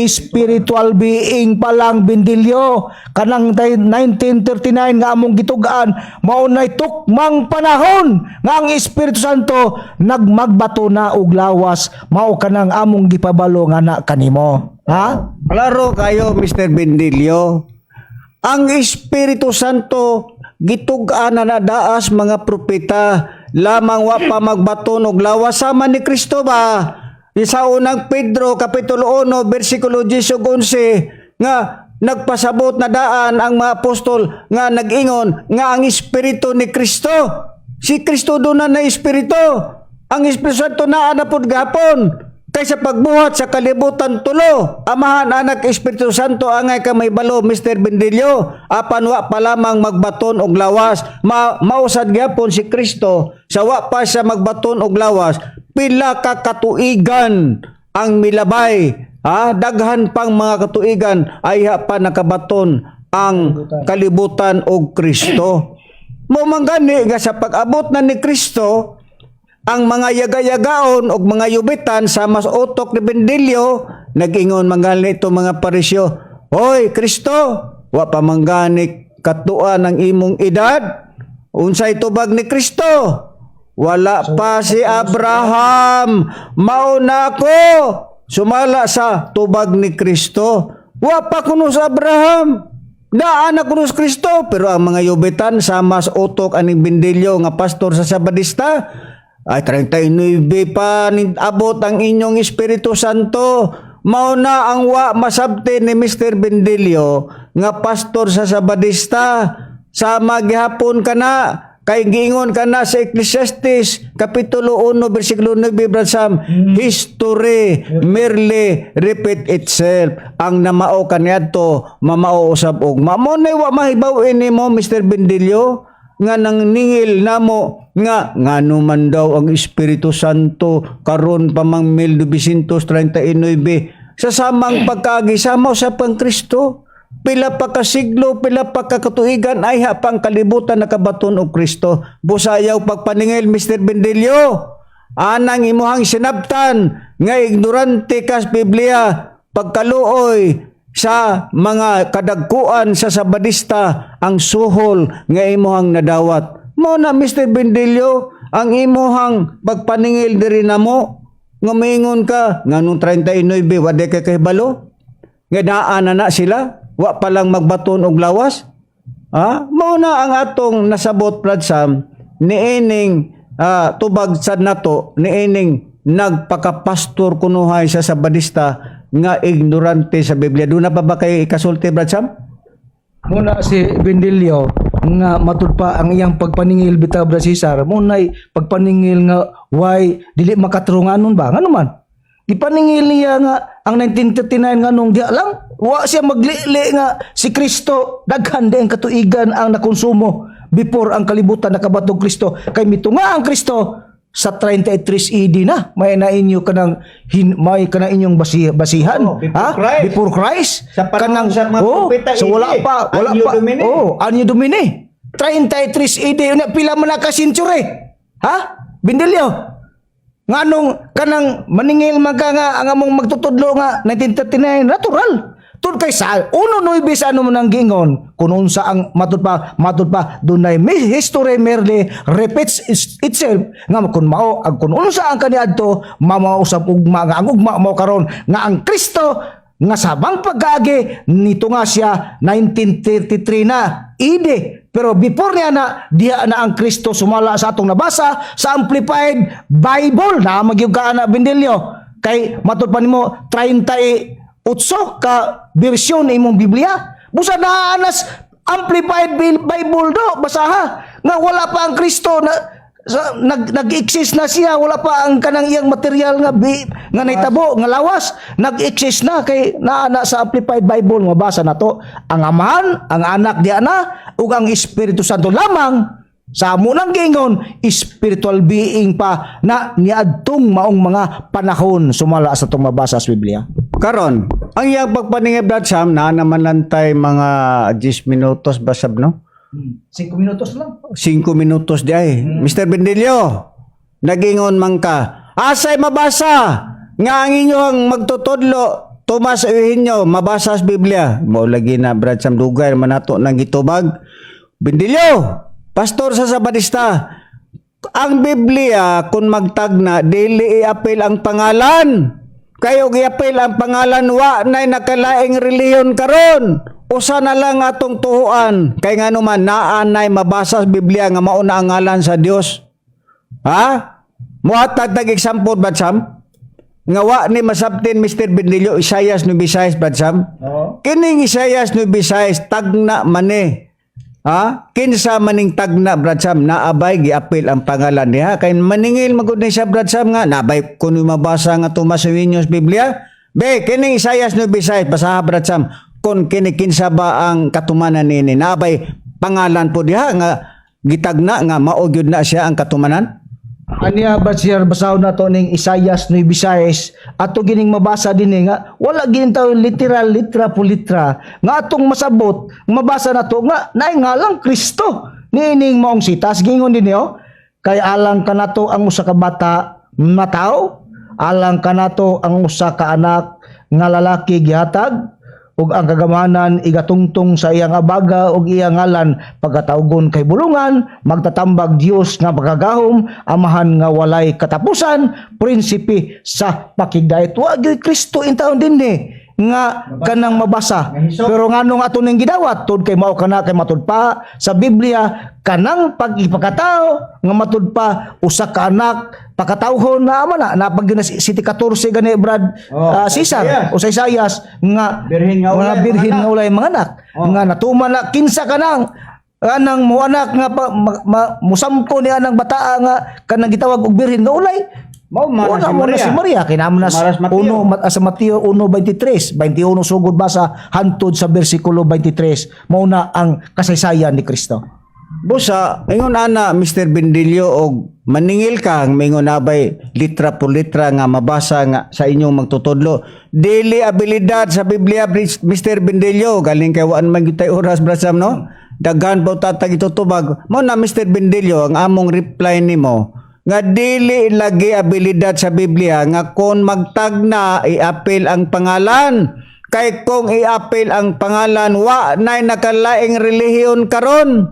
spiritual being pa lang, Bindilyo. Kanang 1939 nga among gitugaan mao nay tukmang panahon nga ang Espiritu Santo nagmagbato na og lawas, mao kanang among gipabalo nga na kanimo, ha. Klaro kayo, Mr. Bendilio. Ang Espiritu Santo gitug-an na nadaas mga propeta, lamang wa pa magbaton og lawas sama ni Kristo ba? Sa Unang Pedro kapitulo 1 bersikulo 10 ug 11 nga nagpasabot na daan ang mga apostol nga nag-ingon nga ang Espiritu ni Kristo. Si Kristo doon na na Espiritu. Ang Espiritu Santo naa na pud gapon. Kaysa pagbuhat sa kalibutan tulo, Amahan, Anak, Espiritu Santo, angay ka may balo, Mr. Bendilio, apan wa pa lamang magbaton og lawas. Mausad gyapon si Kristo, sa wa pa siya magbaton og lawas, pila ka katuigan ang milabay. Ha? Daghan pang mga katuigan ayha pa nakabaton ang kalibutan og Kristo. Mao man gani nga sa pag-abot na ni Kristo, ang mga yaga-yagaon og mga yubitan sa mas utok ni Bendilio, nag-ingon man gani ito mga Parisyo, "Hoy Kristo, wa pa man gani katuan ang imong edad." Unsay tubag ni Kristo? "Wala pa si Abraham, mao na ako." Sumala sa tubag ni Kristo, wa pa kuno sa Abraham. Daan na kuno sa Kristo, pero ang mga yubitan sa mas utok aning Bendilyo nga pastor sa Sabadista ay 39 pa abot ang inyong Espiritu Santo. Mao na ang wa masabti ni Mr. Bendilio nga pastor sa Sabadista. Sama gihapon kana kay giingon kana sa Ecclesiastes kapitulo 1 bersikulo 9, Brad Sam, history merely repeat itself. Ang namao kaniadto mamao usab ugma. Mo na wa mahibaw-in nimo, Mr. Bendilio. Nga nang ningil namo nga ngano man daw ang Espiritu Santo karon pa mang 1939 sa samang pagkaagi sama sa pang Kristo, pila pa ka siglo, pila pa ka katuigan ay ha pang kalibutan nakabaton og Kristo. Busayaw pagpaningil, Mr. Bendelio, anang imuhang sinabtan nga ignorante kas Biblia, pagkaluoy sa mga kadagkuan sa Sabadista ang suhol nga imuhang nadawat mo na, Mr. Bendelio, ang imuhang pagpaningil diri namo nga maingon ka nga nung 39 wa di ka kahibalo nga naa na na sila, wa pa lang magbaton og lawas. Ha, mao na ang atong nasabot, Brad Sam, niining tubag sad nato niining nagpakapastor kunuhay sa Sabadista nga ignorante sa Biblia. Doon na pa ba kay ikasulti, Brad Sam? Muna si Bendilio nga matud pa ang iyang pagpaningil bitaw, Brad Cesar, munay pagpaningil nga why dili makatrunganon ba, ngano man gipaningil niya nga ang 1939, nga nung diya lang wa siya maglili nga si Kristo daghan di ang katuigan ang nakonsumo before ang kalibutan nakabatog Kristo, kay mitunga ang Kristo sa 33 AD na may na inyo kanang may kanang inyong basihan. Oh, before Ha? Christ. Before Christ. Sa panahon sa mga oh, propeta, so wala AD. pa, wala Anno pa. Domini. Oh, Anno Domini. 33 AD unya pila man na ka century? Ha? Bindilyo. Nganong kanang maningil man ka nga ang among magtutudlo nga 1939 natural. Tud kay sa 1:9 sa ano man ang gingon kung unsa ang matud pa dunay may history merely repeats itself nga kung mao ang kung unsa ang kaniadto mamao usab ugma nga ang ugma mao karon nga ang Kristo nga sabang pag-aagi nito nga siya 1933 na AD, pero before niya na diha na ang Kristo sumala sa atong nabasa sa Amplified Bible na magyug ka na, Bendilio, kay matud pa nimo 38 ka bersyon imong Biblia, busa naa nas Amplified Bible do basaha nga wala pa ang Kristo na sa, nag-exist na siya, wala pa ang kanang iyang material nga nga nahitabo nga lawas, nag-exist na kay naa na sa Amplified Bible. Mabasa na to ang Amahan, ang Anak diha na ug ang Espiritu Santo lamang sa amo nang giingon spiritual being pa na niadtong maong mga panahon sumala sa atong mabasa sa Biblia. Karon ang iyang pagpaningil, Brad Sam, naa naman lang tay mga 10 minutos basab, no? 5 minutos lang. 5 minutos di ay. Mr. Bendilio, nagingon man ka. Asay mabasa nga ang inyong magtutudlo Tomas Eugenio mabasa sa Biblia. Mao lagi na, Brad Sam, dugay man nato nang gitubag. Bendilio, pastor sa Sabadista, ang Biblia kung magtagna dili iapil ang pangalan. Kayo giapil ang pangalan, wa nay nakalaing relihiyon karon. Usa na lang atong tuhuan kay ngano man naa nay mabasa sa Biblia nga mao na ang ngalan sa Dios. Ha? Muhatag tag example, Brad Sam? Nga wa ni masabtin Mr. Bendilio, Isaias 9:6, Brad Sam. Oo. Kining Isaias 9:6 tagna man ni. Ha? Kinsa maning tagna, Brad Sam, naabay giapil ang pangalan niya kay maningil magud ni siya, Brad Sam, nga naabay kuno mabasa nga Tomas Eugenio's Biblia. Be, kining Isaias 9:6 basaha, Brad Sam, kung kini kinsa ba ang katumanan niini, naabay pangalan po diha nga gitagna nga mao gyud na siya ang katumanan? Aniya ba siya, basahon na to ning Isayas 9:6, ato gining mabasa dinhi nga wala gining tawo literal litra po litra nga atong masabot mabasa na to nga naay ngalang Kristo niining maong sitas. Gingon dinhi, oh, kay alang kanato ang usa ka bata mataw, alang kanato ang usa ka anak nga lalaki gihatag, ug ang kagamanan igatungtong sa iyang abaga, ug iyang ngalan pagkatawgon kay Bulungan, Magtatambag, Dios nga Makagagahom, Amahan nga walay katapusan, Prinsipe sa Pakigdait. Wa gyud Kristo intawon dinhi nga kanang mabasa, pero nganong ato ning gidawat tud kay mao kana kay matud pa sa Biblia kanang pag-ipakatao nga matud pa usa ka anak pakatawhon na ama na napag na City 14 gani, Brad. Oh, Cesar Isaias. o sa Isaias nga Birhen nga nga ulay birhen mga nga ulay mga anak nga natuman na kinsa kanang anang mo anak nga pa, musamko ni anang bataa nga kanang gitawag og birhen nga ulay. Mao man Una si mo na Maria. si Maria kay naman na Maras Mateo. uno sa Mateo 1:23, 21 sugod basa hantod sa bersikulo 23, mao na ang kasaysayan ni Kristo. Busa, ingon ana Mr. Bendilio og maningil ka ang mingon nabay litra por litra nga mabasa nga sa inyong magtutudlo. Dili abilidad sa Biblia, Mr. Bendilio, galing kay waan man gyud tay oras, Brad Sam, no? Daghan pa tatag itutubag. Mo na, Mr. Bendilio, ang among reply nimo nga dili lagi abilidad sa Biblia nga kung magtagna iapil ang pangalan. Kay kung iapil ang pangalan, wa nay nakalaing relihiyon karon.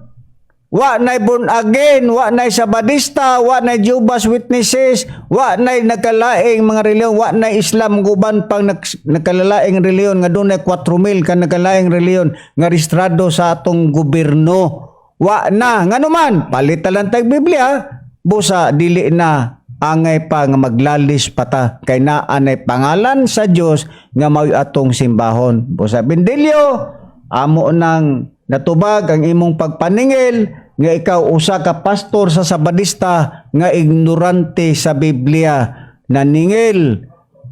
Wa nay born again, wa nay Sabadista, wa nay Jehovah's Witnesses, wa nay nakalaing mga relihiyon, wa nay Islam guban pang nakalalaing relihiyon nga dunay 4,000 ka nakalaing relihiyon nga rehistrado sa atong gobyerno. Wa na, ngano man, palit na lang tag Biblia, busa dili na angay pa nga maglalis pata kay naa nay pangalan sa Dios nga mao'y atong simbahon. Busa Bendilio, amo nang natubag ang imong pagpaningil nga ikaw usa ka pastor sa Sabadista nga ignorante sa Biblia. Naningil,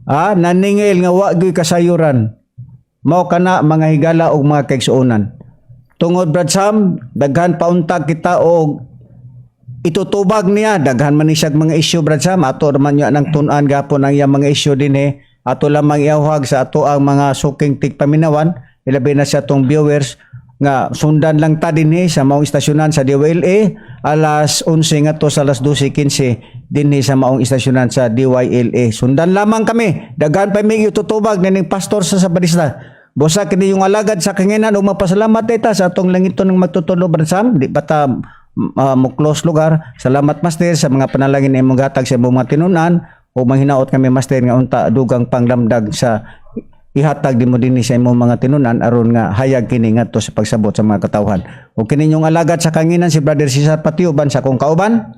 ah, naningil nga wa gyud kasayuran. Mao kana, mga higala ug mga kaigsuonan. Tungod, Brad Sam, daghan pa unta kita og itutubag niya, daghan man ni siyag mga issue, Brad Sam, ato naman niya nang tun-an gapon ang iyang mga issue dinhi. Ato lamang iawhag sa ato ang mga suking tigpaminawan, ilabi na sa atong viewers nga sundan lang ta dinhi sa maong istasyonan sa DYLA alas 11 ngadto sa alas 12:15 dinhi sa maong istasyonan sa DYLA. Sundan lamang kami. Daghan pa may itutubag nining pastor sa Sabadista. Busa kini yung alagad sa kanginan ug magpasalamat ta sa atong langiton ng magtutudlo, Brad Sam. Di ba ta mo close lugar? Salamat, Master, sa mga panalangin na imong gatag sa imong mga tinunan o manghinaot kami, Master, nga unta dugang panglamdag sa ihatag nimo dinhi sa imong mga tinunan aron nga hayag kini ngadto sa pagsabot sa mga katawhan. Ug kini inyong alagad sa kanginan si Brother Cesar Patiuban sa akong kauban.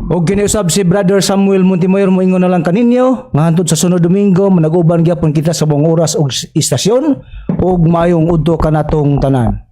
Og kiniusab si Brother Samuel Montemayor, moingon na lang kaninyo nga hantod sa sunod Domingo manag-uban gyapon kita sa buong oras ug istasyon ug maayong udto kanatong tanan.